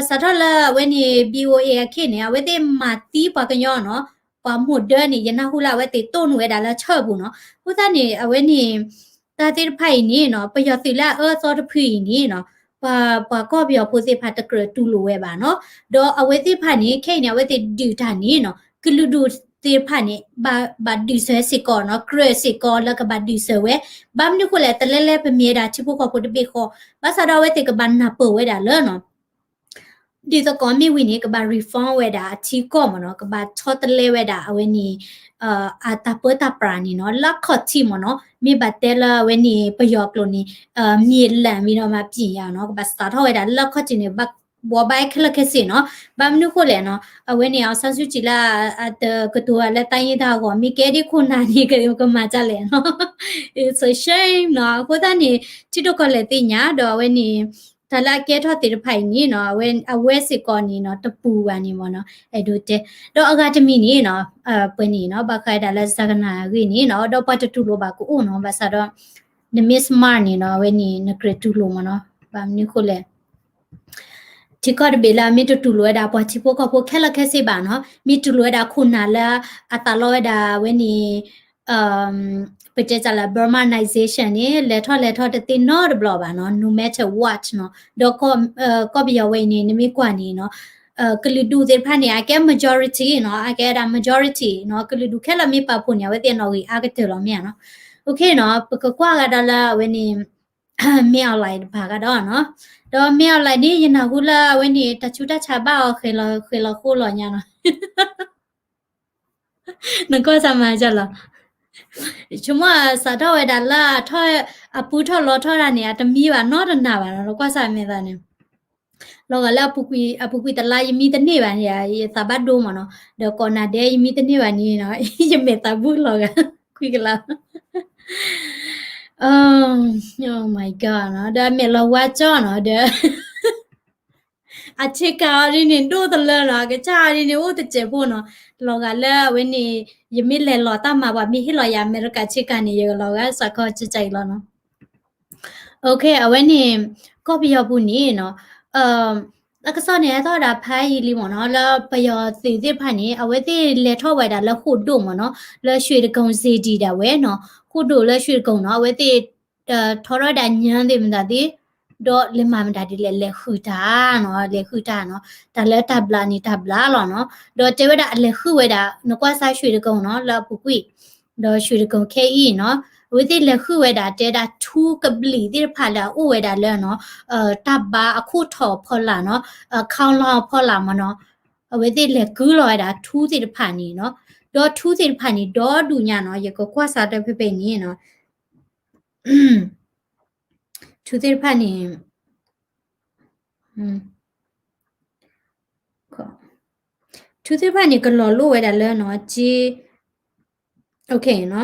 စးထီၣ်လၢအဝဲန့ၣ် B O A အခ့န့ၣ် အဝဲသ့ၣ်မၤသံပှၤကညီနီၤ ပှၤမိၢ်ဒၢန့ၣ် ယနၢ်ဟူလၢအဝဲသ့ၣ်တိၢ်နုာ်ဝဲဒၣ်လၢဆၢၣ်ပူၤနီၤ အဃိသတးန့ၣ် အဝဲန့ၣ် တၢ်သ့ၣ်တဖၣ်အံၤန့ၣ်နီၤ ပယီၤသုးလၢအအၢသီတဖုအံၤန့ၣ်နီၤ ပှၤ ပှၤကီၢ်ပယီၤဖိသ့ၣ်တဖၣ်တကြၢးတူၢ်လိာ်ဝဲဘၣ်နီၤ ဒီးအဝဲသ့ၣ်တဖၣ်န့ၣ် ခဲအံၤန့ၣ် အဝဲသ့ၣ်ဒုးတၢ်န့ၣ်နီၤ ကလုာ်ဒူၣ်သ့ၣ်တဖၣ်န့ၣ် ဘၣ် ဘၣ်ဒုးစၢၤစ့ၢ်ကီးနီၤ ကြၢးစ့ၢ်ကီးလၢကဘၣ်ဒုးစၢၤဝဲ ဘၣ်မနုၤဃိလဲၣ် တလဲလဲပမ့ၢ်ဝဲဒၣ်ထံဖိကီၢ်ဖိတဘ့ၣ်ဃီ ဘၣ်ဆၣ်ဒီးအဝဲသ့ၣ်ကဘၣ်နၢ်ပၢၢ်ဝဲဒၣ်လၢနီၤ ဒ်သကိးမ့ၢ်ဝံၤန့ၣ် ကဘၣ် reform ဝဲဒၣ်အထံကီၢ်မ့ၢ်နီၤ ကဘၣ်ဆီတလဲဝဲဒၣ်အဝဲန့ၣ် အတၢ်ပၢတၢ်ပြးန့ၣ်နီၤ လၢခီၣ်ထံးမ့ၢ်နီၤ မ့ၢ်ဘၣ်တဲလၢအဝဲန့ၣ် ပယီၤကျိာ်န့ၣ် မြေလှန်ပြီးတော့မှ ပြင်ရအောင်နီၤ ကဘၣ်စးထီၣ်ဝဲဒၣ်လၢခီၣ်ထံးန့ၣ် ဘိးဘၣ်ခဲလၢာ်ခဲဆ့နီၤ ဘၣ်မနုၤဃိလဲၣ်နီၤ အဝဲန့ၣ် အောင်ဆန်းစုကြည် လၢအတကတိၤလၢတၢ်ယ့ၢ်တၢ်အဂီၢ် မ့ၢ်ကဲဒ်ခိၣ်နၢ်န့ၣ် ကမၤဒ်လဲၣ်နီၤ it's a shame နီၤ အဃိသတးန့ၣ် ထံဒိၣ်ကီၢ်လဲၢ်သ့ၣ်ညါ ဒီးအဝဲန့ၣ် တၢ်လၢအကဲထီၣ်သ့ၣ်တဖၣ်အံၤန့ၣ်နီၤ အဝဲ အဝဲစ့ၢ်ကီးန့ၣ်နီၤ တပူၤဘၣ်န့ၣ်မ့ၢ်နီၤ အဲၣ်ဒိးတဲ ဒီးအဂၤတမံၤန့ၣ်နီၤ ပှဲၤန့ၣ်နီၤ ဘၣ်ဃးဒၣ်လၢ ဇာတ်ကဏ္ဍ အဂ့ၢ်န့ၣ်နီၤ ဒီးပှၤတတူၢ်လိာ်ဘၣ်ကအိၣ်နီၤ ဘၣ်ဆၣ်ဒီး နမ့ၢ် smart န့ၣ်နီၤ အဝဲန့ၣ် နကြၢးတူၢ်လိာ်မ့ၢ်နီၤ ဘၣ်မနုၤဃိလဲၣ် ထံကီၢ်တဘ့ၣ်လၢအမ့ၢ်တတူၢ်လိာ်ဝဲဒၣ်ပှၤထံဖိကီၢ်ဖိခဲလၢာ်ခဲဆ့ဘၣ်နီၤ မ့ၢ်တူၢ်လိာ်ဝဲဒၣ်ခိၣ်နၢ်လၢအသးလီဝဲဒၣ်ဝဲန့ၣ် ပတဲတၢ်လၢ Burmanization န့ၣ် လဲၤထီၣ်လဲၤထီၣ်တသ့နီတဘျီဘၣ်နီၤ no matter what နီၤ ဒီးကီၢ်ပယီၤဝဲအံၤန့ၣ် နမ့ၢ်ကွၢ်န့ၣ်နီၤ ကလုာ်ဒူၣ်သ့ၣ်တဖၣ်န့ၣ် အကဲ majority နီၤ အကဲဒၣ် majority နီၤ ကလုာ်ဒူၣ်ခဲလၢာ်မ့ၢ်ပာ်ဖှိၣ်န့ၣ် အဝဲသ့ၣ်အနီၣ်ဂံၢ်အါကတၢၢ်လီၤမ့ၢ်ဧါနီၤ okay နီၤ ပကကွၢ်ဂၤဒီးလၢအဝဲန့ၣ် မင်းအောင်လှိုင် တပၤကဒီးနီၤ ဒီး မင်းအောင်လှိုင် န့ၣ် ယနၢ်ဟူလၢအဝဲန့ၣ် တၢ်ဆူးတၢ်ဆါဘၣ်အီၤဃဲၤလီၤဃိလီၤညါနီၤ နကွၢ်စၢ်မၤစၢၤလီၤ ဆိကမိၣ်စးထီၣ်ဝဲဒၣ်လၢအထီၣ် အပူထီၣ်လီထီၣ်တၢ်န့ၣ် အတမံဘၣ်နီတနၤဘၣ်နီၤ နကွၢ်စၢ်မဲာ်သးန့ၣ် လီၤဂာ်လၢအပူၤကွံာ် အပူၤကွံာ်တလါယမံတန့ၢ်ဘၣ်န့ၣ် ယသးဘၣ်ဒိမ့ၢ်နီၤ ဒီးကိးနၤဒဲးယမံတန့ၢ်ဘၣ်န့ၣ်နီၤ ယမဲာ်သးဘူၣ်လီၤဂာ် ကွံာ်ကလါ Oh my god နီၤ ဒီးအမဲာ်လီၤဝါကၠီနီၤ ဒီး အဆ့ကၤအီၤဒ်န့ၣ် ဒိၣ်တလၢနီၤ အကစၢ်အီၤဒ်န့ၣ် အိၣ်တစဲးဖိနီၤ လီၤဂာ်လၢအဝဲန့ၣ် ယမ့ၢ်လဲၤလီၤတၢ်မၤ ပှၤမ့ၢ်ဟ့ၣ်လီၤယၤအမဲရကၤဆ့ကၤန့ၣ် ယကလီၤဂာ်စးခီကကၢ်အံၤလီၤနီၤ okay အဝဲန့ၣ် ကီၢ်ပယီၤပူၤန့ၣ်နီၤ တၢ်ကစီၣ်န့ၣ် ဟဲထီၣ်ဝဲဒၣ်ဖးယံာ်လံမ့ၢ်နီၤ လၢပယီၤသုးသ့ၣ်တဖၣ်န့ၣ် အဝဲသ့ၣ်လဲၤထီၣ်ဝဲဒၣ်လၢဃိၣ်ဒိၣ်မ့ၢ်နီၤ လၢရွှေတိဂုံစေတီ ဒၣ်ဝဲနီၤ ဃိၣ်ဒိၣ်လၢရွှေတိဂုံနီၤ အဝဲသ့ၣ် ထီထီၣ်ဝဲဒၣ်ညၣ်သ့ၣ်မတၤသ့ၣ် ဒီးလဲၤမၤမတၤဒ်လဲၣ် လဲၤဃုတၢ်နီၤ လဲၤဃုတၢ်နီၤ တၢ်လၢတၢ်ဘျးန့ၣ်တၢ်ဘျးလီၤနီၤ ဒီးတဲဝဲဒၣ်အလဲၤဃုဝဲဒၣ် နကွၢ်စၢ်ရွှေတိဂုံနီၤ လၢအပူၤကွံာ် ဒီးရွှေတိဂုံခဲအံၤနီၤ အဝဲသ့ၣ်လဲၤဃုဝဲဒၣ် တဲဒၣ်ထူကဘျံးသ့ၣ်တဖၣ်လၢအအိၣ်ဝဲဒၣ်လၢနီၤ တၢ်ဘါအခိၣ်ထီၣ်အဖီလာ်နီၤ ခီလီၤအဖီလာ်မ့ၢ်နီၤ အဝဲသ့ၣ်လဲၤကုလီၤဝဲဒၣ်ထူသ့ၣ်တဖၣ်န့ၣ်နီၤ ဒီးထူသ့ၣ်တဖၣ်န့ၣ် ဒီဒူၣ်ညါနီၤ ယကကွၢ်စၢ်တၢ်ဖဲဖဲန့ၣ်နီၤ ထူသ့ၣ်တဖၣ်န့ၣ် ထူသ့ၣ်တဖၣ်န့ၣ် ကလီၤလိၣ်ဝဲဒၣ်လၢနီၤ က့ okay နီၤ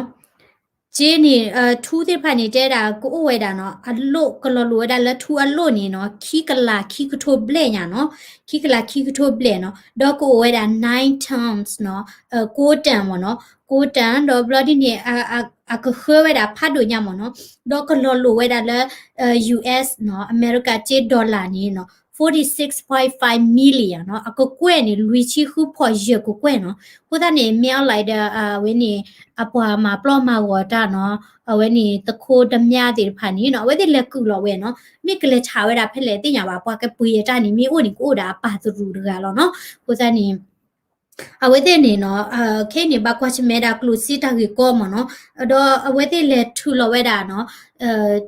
က့န့ၣ် ထူသ့ၣ်တဖၣ်န့ၣ် တဲဒၣ်ကအိၣ်ဝဲဒၣ်နီၤ အလိၣ် ကလီၤလိၣ်ဝဲဒၣ်လၢထူအလိၣ်န့ၣ်နီၤ ခံကလးခံကထိဘျဲၣ်ညါနီၤ ခံကလးခံကထိဘျဲၣ်နီၤ ဒီးကအိၣ်ဝဲဒၣ် nine tons နီၤ ကိးတၢၣ်မ့ၢ်နီၤ ကိးတၢၣ် ဒီးဘျီဒ်န့ၣ် အကဃၢဝဲဒၣ်ဖးဒိၣ်ညါမ့ၢ်နီၤ ဒီးကလီၤလိၣ်ဝဲဒၣ်လၢ U S နီၤ အမဲရကၤက့ dollar န့ၣ်နီၤ forty six point five million နီၤ အကကွဲၢ်န့ၣ် လွံၢ်ဆံဃုဖီၣ်ယဲၢ်ကကွဲၢ်နီၤ အဃိသတးန့ၣ် မင်းအောင်လှိုင် ဒီး အဝဲန့ၣ် အပှၤမၤပျီမၤဂီၤတၢ်နီၤ အဝဲန့ၣ် သူခိုးဓားပြသ့ၣ်တဖၣ်န့ၣ်နီၤ အဝဲသ့ၣ်လဲၤကုၢ်လီၤဝဲနီၤ မ့ၢ်ကလဲၤဆးဝဲဒၣ်ဖဲလဲၣ်သ့ၣ်ညါဘၣ် ပှၤကပှ့ၤအတၢ်န့ၣ် မ့ၢ်အိၣ်န့ၣ် ကအိၣ်ဒၣ်အပၢ်သရူးတဂၤလီၤနီၤ အဃိသတးန့ၣ် အဝဲသ့ၣ်န့ၣ်နီၤ ခဲအံၤန့ၣ် ဘၣ်ကွၢ်ဆၢၣ်မဲာ်ဒၣ်ကျိၣ်စ့တၢ်ဂ့ၢ်ကီမ့ၢ်နီၤ ဒီးအဝဲသ့ၣ်လဲၤထုးလီၤဝဲဒၣ်နီၤ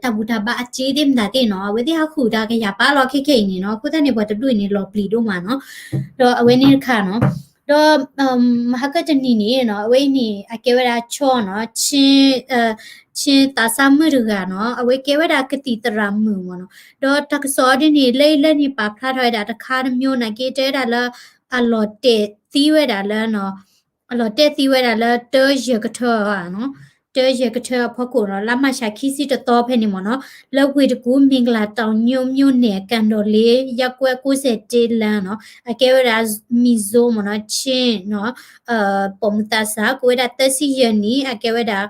တၢ်ဘူၣ်တၢ်ဘါအစ့သ့ၣ်မတၤသ့ၣ်နီၤ အဝဲသ့ၣ်ဟးဃုာ်တၢ်ကယၤပာ်လီၤခဲခဲအံၤန့ၣ်နီၤ အဃိသတးန့ၣ် ပှၤတဒူၣ်အံၤန့ၣ် လီၤပျံၤဒိၣ်မးနီၤ ဒီးအဝဲန့ၣ်တခါနီၤ ဒီး မဟါကတနံၤန့ၣ်နီၤ အဝဲအံၤန့ၣ် အကဲဝဲဒၣ်ကၠီနီၤ ဆ့သးစၢ်မုၣ်တဂၤနီၤ အဝဲကဲဝဲဒၣ်ကသံၣ်သရၣ်မုၣ်မ့ၢ်နီၤ ဒီးတၢ်ကစီၣ်ဒ်န့ၣ် လၢအံၤလၢန့ၣ် ပာ်ဖျါထီၣ်ဝဲဒၣ်တခါတမျိုးနာ်က့ တဲဝဲဒၣ်လၢ အလီၤတဲာ်သံဝဲဒၣ်လၢ အလီၤတဲာ်သံဝဲဒၣ်လၢတၢယဲၢ်ကထၢ, တၢယဲၢ်ကထၢအဖီခိၣ်နီၤ, လါမၢ်ၡးခံဆံတသီဖဲန့ၣ်မ့ၢ်နီၤ, လၢဝ့ၢ်တကူၣ် မ့ၢ်ကလၤတီၤညိ မြို့နယ် ကၣ်ဒီးလ့ ရပ်ကွက် ကိုးဆယ့်တစ်လမ်းနီၤ, အကဲဝဲဒၣ် မံၤစိမ့ၢ်နီၤ, ချင်းနီၤ, ပိာ်မုၣ်သးစၢ် ကအိၣ်ဝဲဒၣ်သၢဆံယဲၢ်နံၣ်, အကဲဝဲဒၣ်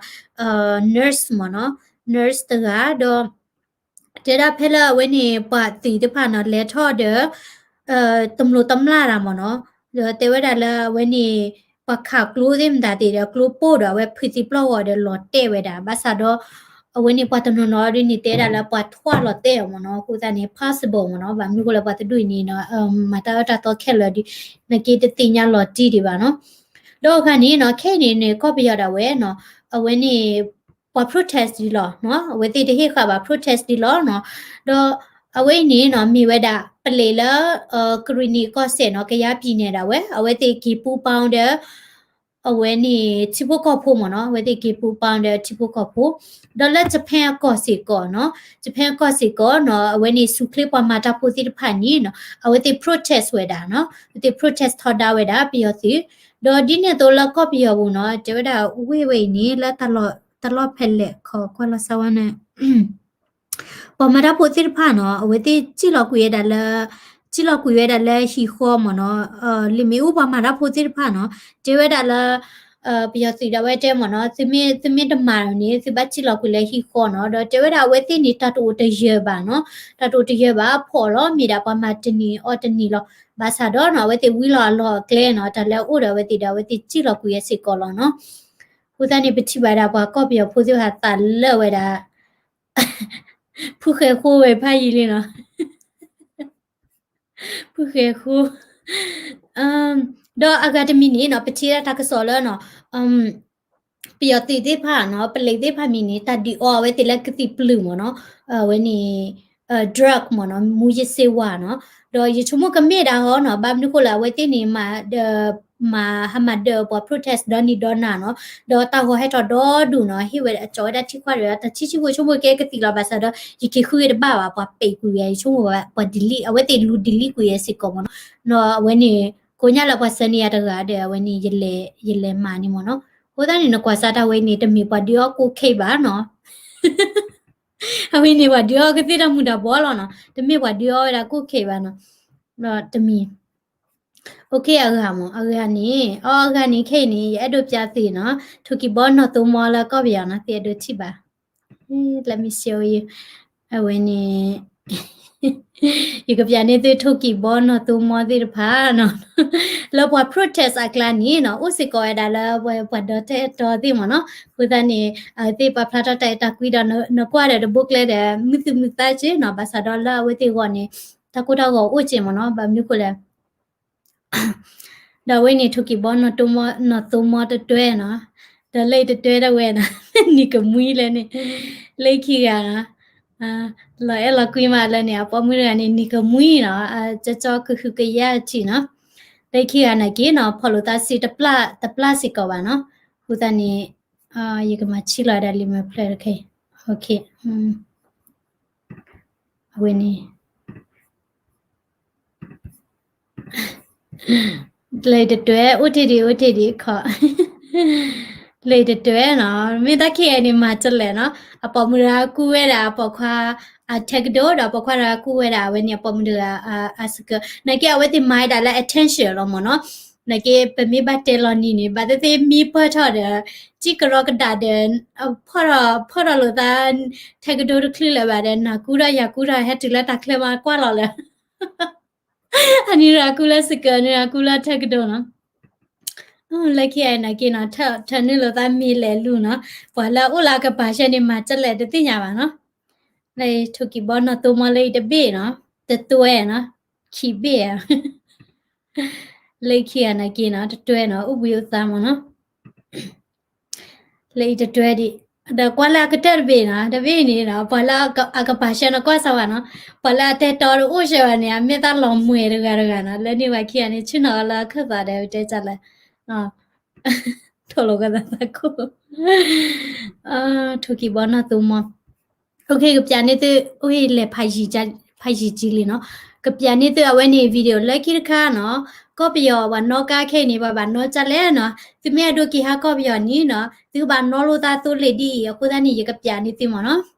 nurse မ့ၢ်နီၤ, nurse တဂၤဒီး တဲဒၣ်ဖဲလၢအဝဲန့ၣ် ပှၤသံးသ့ၣ်တဖၣ်နီၤ လဲၤထီၣ်ဒီး တမျိးတမျာ်တၢ်မ့ၢ်နီၤ, ဒီးတဲဝဲဒၣ်လၢအဝဲန့ၣ် ပှၤခးကျိသ့ၣ်မတၤသ့ၣ်ဒီး ကျိပိၢ်ဒီးအဝဲဖုးသံပျီၢ်ဂီၤဒီးလီၤတဲာ်ဝဲဒၣ်, ဘၣ်ဆၣ်ဒီး အဝဲန့ၣ်ပှၤတနီၤနီၤဒ်န့ၣ် တဲဒၣ်လၢပှၤထွဲလီၤတဲာ်အီၤမ့ၢ်နီၤ, အဃိသတးန့ၣ် possible မ့ၢ်နီၤ, ဘၣ်မနုၤအဃိလဲၣ် ပှၤတဒူၣ်အံၤန့ၣ် မၤတၢ်အၢတၢ်သီခဲလၢာ်ဒီး နက့တသ့ၣ်ညါလီၤတံၢ်ဒံးဘၣ်နီၤ. ဒီးအဂၤန့ၣ်နီၤ ခဲအံၤန့ၣ်န့ၣ် ကီၢ်ပယီၤဒၣ်ဝဲနီၤ, အဝဲန့ၣ် ပှၤ protest ဒံးလီၤနီၤ, အဝဲသ့ၣ်တဟ့ၣ်ဃာ်ဘၣ် protest ဒံးလီၤနီၤ, ဒီးအဝဲအံၤန့ၣ်နီၤ မ့ၢ်ဝဲဒၣ် ပလံးလၢ ကရံၣ်နံၣ်ကီၢ်စဲၣ်နီၤ, ကယါပံၤနဲၣ်ဒၣ်ဝဲ အဝဲသ့ၣ်က့ၤပူပီဒီး အဝဲန့ၣ် ထံဖိကီၢ်ဖိမ့ၢ်နီၤ, အဝဲသ့ၣ်က့ၤပူပီဒီးထံဖိကီၢ်ဖိ, ဒီးလၢ Japan အကီၢ်စ့ၢ်ကီးနီၤ, Japan အကီၢ်စ့ၢ်ကီးနီၤ, အဝဲန့ၣ်ဆူၣ်ချ့ပှၤမၤတၢ်ဖိသ့ၣ်တဖၣ်န့ၣ်နီၤ, အဝဲသ့ၣ် protest ဝဲဒၣ်နီၤ, အဝဲသ့ၣ် protest ထီဒါဝဲဒၣ်ပယီၤသုး, ဒီးဒ်န့ၣ်အသိးလၢကီၢ်ပယီၤပူၤနီၤ, တဲဝဲဒၣ်ဝ့ၢ်ဝဲအံၤန့ၣ် လၢတၢ်လီၢ်ဖဲလဲၣ်ခီကွၢ်လီၤစၢၤဝဲန့ၣ် ပှၤမၤတၢ်ဖိသ့ၣ်တဖၣ်နီၤ, အဝဲသ့ၣ်စံၣ်လီၤကွံာ်ဝဲဒၣ်လၢ စံၣ်လီၤကွံာ်ဝဲဒၣ်လၢဟံၣ်ဃီမ့ၢ်နီၤ, လံာ်မ့ၣ်အူပှၤမၤတၢ်ဖိသ့ၣ်တဖၣ်နီၤ, တဲဝဲဒၣ်လၢ ပယီၤသုးဒၣ်ဝဲတဲမ့ၢ်နီၤ, သုမ့ၢ်တမၤန့ၣ် သုဘၣ်စံၣ်လီၤကွံာ်လၢဟံၣ်ဃီနီၤ, ဒီးတဲဝဲဒၣ်အဝဲသ့ၣ်န့ၣ် တၢ်တအိၣ်တယၢၤဘၣ်နီၤ, တၢ်တအိၣ်တယၢၤဘၣ် ဖှီၣ်လီၤမ့ၢ်ဒၣ်ပှၤမၤတနံၤအီၣ်တနံၤလီၤ, ဘၣ်ဆၣ်ဒီးနီၤ အဝဲသ့ၣ်ဝံလီၤအလီၢ်အကျဲနီၤ, တၢ်လၢအအိၣ်ဒီးအဝဲသ့ၣ်ဒီး အဝဲသ့ၣ်စံၣ်လီၤကွံာ်ဝဲစ့ၢ်ကီးလီၤနီၤ. အဃိသတးန့ၣ် ပထံၣ်ဘၣ်ဒၣ်ပှၤကီၢ်ပယီၤဖိသ့ၣ်တဖၣ်သးလၢာ်ဝဲဒၣ် ဖုဃဲၤဃိဝဲဖးယံာ်လံနီၤ ဖုဃဲၤဃိ, ဒီးအဂၤတမံၤန့ၣ်နီၤ ပထံၣ်ဒၣ်တၢ်ကစီၣ်လၢနီၤ ပယီၤသုးသ့ၣ်တဖၣ်နီၤ ပလံးသ့ၣ်တဖၣ်မံၤန့ၣ် တၢ်ဒုးအီအဝဲသ့ၣ်လၢကသံၣ်ပျုၢ်မ့ၢ်နီၤ, အဝဲန့ၣ် drug မ့ၢ်နီၤ မူးယစ်ဆေးဝါးနီၤ, ဒီးယဆိကမိၣ်ကမ့ၢ်ဒၣ်ဟီနီၤ ဘၣ်မနုၤဃိလၢအဝဲသ့ၣ်န့ၣ် မၤ မၤဟးမၤဒၢးပှၤ protest ဒီနံၤဒီနၤနီၤ, ဒီးတၢ်ဂီၤဟဲထီၣ်ဒီဒူၣ်နီၤ, ဟ့ၣ်ဝဲအကၠီဝဲဒၣ်ထံခွါဒီး တၢ်ထံၣ်ဆံးဖိဆိကမိၣ်ကဲကသံၣ်လီၤ, ဘၣ်ဆၣ်ဒီး ယက့ၤဃုက့ၤတဘၣ်ဘၣ် ပှၤပဲာ်ကွံာ်ဝဲ ယဆိကမိၣ်ဝဲ ပှၤ delete အဝဲသ့ၣ်လူ delete ကွံာ်ဝဲစ့ၢ်ကီးမ့ၢ်နီၤ, ဒီးအဝဲန့ၣ် ကိးညါလၢပှၤဆှၢန့ၢ်ယၤတဂၤဒီး အဝဲန့ၣ် ယလဲၤမၤန့ၢ်မ့ၢ်နီၤ, အဃိသတးန့ၣ် နကွၢ်စၢ်တၢ်ဝဲအံၤန့ၣ် တမ့ၢ်ပှၤဒုးအီ cocaine ဘၣ်နီၤ အဝဲန့ၣ် ပှၤဒုးအီကသ့ၣ်တၢ်မူၤတၢ်ဘှီးလီၤနီၤ, တမ့ၢ်ပှၤဒုးအီဝဲဒၣ် cocaine ဘၣ်နီၤ, ဒီးတမံၤ OK အဂၤမ့ၢ် အဂၤန့ၣ် အဂၤန့ၣ် ခဲအံၤန့ၣ် ယအဲၣ်ဒိးပျးသုနီၤ, ထိၣ်ကံၢ်ဘီနီၢ်သိမီလၢကီၢ်ပယီၤနီၤ, သုအဲၣ်ဒိးထံၣ်ဘၣ်, let me show you, အဝဲန့ၣ် ယကပျးန့ၢ်သုထိၣ်ကံၢ်ဘီနီၢ်သိမီသ့ၣ်တဖၣ်နီၤ, လၢပှၤ protest အကျါန့ၣ်နီၤ, အိၣ်စ့ၢ်ကီးဝဲဒၣ်လၢပှၤဒီတၢ်အဲၣ်တီသ့ၣ်မ့ၢ်နီၤ, အဃိသတးန့ၣ် အဝဲသ့ၣ်ပာ်ဖျါထီၣ်တၢ်အဲၣ်တၢ်ကွံဒီး နကွၢ်ဒီးတဘိကျဲဒီး မုာ်သူၣ်မုာ်သးက့နီၤ, ဘၣ်ဆၣ်ဒီးလၢအဝဲသ့ၣ်အဂီၢ်န့ၣ် တၢ်ကိၢ်တၢ်ဂီၤအိၣ်က့မ့ၢ်နီၤ, ဘၣ်မနုၤဃိလဲၣ် ဒီးအဝဲန့ၣ် ထိၣ်ကံၢ်ဘီနီၢ်သိမီတတွဲနီၤ, ဒီးလၢအံၤတတွဲဒၣ်ဝဲနီၤ, နံၤကမှံလၢန့ၣ်, လၢခံဂၤနီၤ, လီၤအဲၣ်လီၤကွံမးလၢန့ၣ် အပိာ်မုၣ်တဂၤန့ၣ် နံၤကမှံနီၤ, ကၠီကဟုကယာ်ထံးနီၤ, လၢခံဂၤနာ်က့နီၤ ဖီၣ်လိာ်သးစုတပျၢ်စ့ၢ်ကီးဘၣ်နီၤ, အဃိသတးန့ၣ် ယကမၤဆံးလီၤဒၣ်လံမ့ၢ်ဖျၢၣ်တခါအံၤ, အဝဲန့ၣ် လၢအံၤတတွဲ အိၣ်တ့ၢ်ဒံး အိၣ်တ့ၢ်ဒံးခီ, လၢအံၤတတွဲနီၤ, မ့ၢ်တၢ်ခံဂၤန့ၣ် မၤတလဲၣ်နီၤ, အပိာ်မုၣ်တဂၤကူဝဲဒၣ်အပိာ်ခွါ အထဲကဒိၣ်ဒီး အပိာ်ခွါတဂၤကူဝဲဒၣ် အဝဲန့ၣ် အပိာ်မုၣ်တဂၤ အစကၢ, နာ်က့အဝဲသ့ၣ်မၤဝဲဒၣ်လၢ attention လီၤမ့ၢ်နီၤ, နာ်က့ပမ့ၢ်ဘၣ်တဲလီၤနံၤန့ၣ် ဘၣ်သ့ၣ်သ့ၣ်မံပၢၢ်ထီၣ်ဒီး စံၣ်ကရီကဒးဒီး ဖီၣ်ထီၣ်လိာ်သး ထဲကဒိၣ်တချုးလၢၤဘၣ်ဒီး နၤကူထီၣ်ယၤကူထီၣ် ဟဲတုၤလၢတၢ်ချၢမးကွၢ်လီၤလၢ အနံၤတဂၤကူလၢစကၢ နံၤတဂၤကူလၢထဲကဒိၣ်နီၤ, လၢခံဂၤနာ်က့နီၤ ထၢနုာ်လိာ်သးမ့ၢ်လဲၤလူၤနီၤ, ပှၤလၢအအိၣ်လၢအကပၤဆှဲန့ၣ် မၤတလဲၣ်တသ့ၣ်ညါဘၣ်နီၤ, လၢထိၣ်ကံၢ်ဘီနီၢ်သိမီလၢအံၤတဘ့ၣ်နီၤ, တတွဲနီၤ, ခံဘ့ၣ်ဧါ လၢခံဂၤနာ်က့နီၤ တတွဲနီၤ အိၣ်ဘှံးအိၣ်သါမးနီၤ, လၢအံၤတတွဲဒံး, ဒီးကွၢ်လၢအကတၢၢ်တဘ့ၣ်နီၤ တဘ့ၣ်န့ၣ်နီၤ ပှၤလၢအကပၤဆှဲနီၤကွၢ်စၢ်ဝဲနီၤ, ပှၤလၢအတဲတီတအိၣ်ဆှၢဘၣ်န့ၣ် အမ့ၢ်သးလီၤမှဲၤတဂၤတဂၤနီၤ, လၢန့ၣ်ပှၤခံဂၤန့ၣ် ဆ့ၣ်နီၤအီၤလၢအခၢၣ်သးဒီးတဲတၢ်လၢ ထိၣ်လိာ်ကသးသးခိၣ်, ထိၣ်ကံၢ်ဘီနီၢ်သိမီ, OK ကပျးန့ၢ်သု အိၣ်ဟ့ၣ်လဲၤဖးယံာ်ကံလံနီၤ, ကပျးန့ၢ်သုအဝဲန့ၣ် video လၢခံတခါနီၤ, ကီၢ်ပယီၤပှၤနီၣ်ကါခဲအံၤန့ၣ် ပှၤဘၣ်နီၣ်ကါလဲၣ်နီၤ, သုမ့ၢ်အဲၣ်ဒိးက့ၤဟးကီၢ်ပယီၤန့ၣ်နီၤ, သုကဘၣ်နီၣ်လိာ်သးသိလ့ၣ်ဒ်အံၤ, အဃိသတးန့ၣ် ယကပျးန့ၢ်သုမ့ၢ်နီၤ.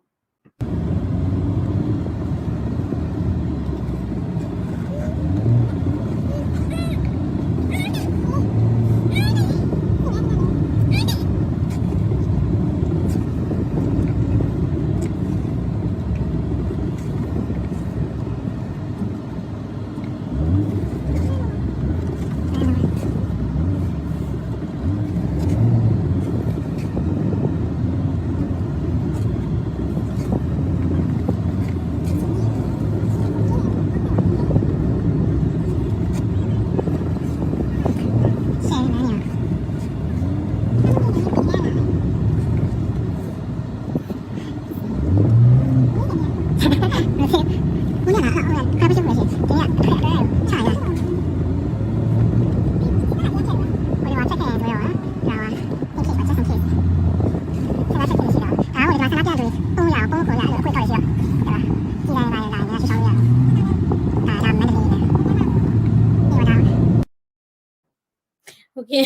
Okay,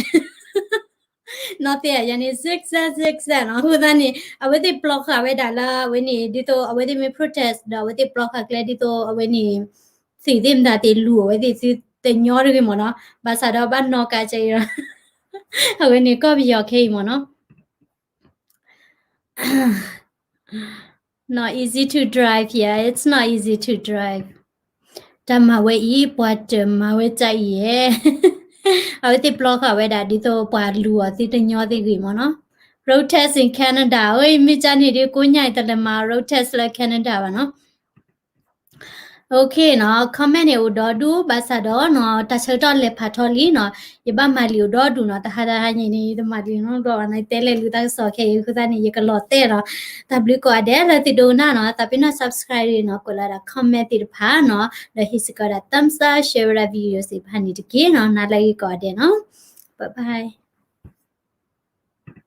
နီၢ်သ့ၣ်ယၤန့ၣ် zigzag zigzag နီၤ, အဃိသတးန့ၣ် အဝဲသ့ၣ်ပျီဃာ်ဝဲဒၣ်လၢအဝဲန့ၣ် ဒ်သိးအဝဲသ့ၣ်မ့ၢ် protest ဒီးအဝဲသ့ၣ်ပျီဃာ်ကျဲဒ်သိးအဝဲန့ၣ် သ့ၣ်သ့ၣ်မတၤသ့ၣ်လူၤအဝဲသ့ၣ်သုတညီတဂ့ၤမ့ၢ်နီၤ, ဘၣ်ဆၣ်ဒီးဘၣ်နီၣ်ကါကဲအံၤဒီး အဝဲန့ၣ်ကီၢ်ပယီၤခဲအံၤမ့ၢ်နီၤ. Not easy to drive here. It's not easy to drive. တၢ်မၤဝဲအံၤ ပှၤတမၤဝဲတၢ်အံၤဧါ. အဝဲသ့ၣ်ပျီဃာ်ဝဲဒၣ်ဒ်သိးပှၤလူၤအီၤသုတညီသ့ၣ်ဂ့ၤမ့ၢ်နီၤ. Road test in Canada. အိ မ့ၢ်ကန့ၣ်ဒ်ကိးညါအံၤ တလဲၤမၤ road test လၢ Canada ဘၣ်နီၤ. Okay နီၤ, comment န့ၣ်အိၣ်ဒီဒူၣ် ဘၣ်ဆၣ်ဒီးနီၤ တၢ်ဆၢကတီၢ်လဲၤဖးထီလံနီၤ, ယဘၣ်မၤလံာ်အိၣ်ဒီဒူၣ်နီၤ, တဟါတဟါညါန့ၣ် ယတမၤလံာ်နီတဘျီဘၣ်နီၤ, ယတဲလဲၤလူၤတၢ်ကစီၣ်ခဲအံၤအဃိသတးန့ၣ် ယကလီၤတဲာ်နီၤ, တၢ်ဘျုးကိးဂၤဒဲးလၢသုဒိကနၣ်နီၤ, သးပ့ၤနီၣ် subscribe နီၤ, ကွဲးလီၤဒၣ် comment သ့ၣ်တဖၣ်နီၤ, ဒီးဟ့ၣ်စ့ၢ်ကီးဒၣ် thumbs up, share ဝဲဒၣ် video သ့ၣ်တဖၣ်န့ၣ်တက့ၢ်နီၤ, နၤလၢအဂ့ၤကိးဂၤဒဲးနီၤ, bye bye.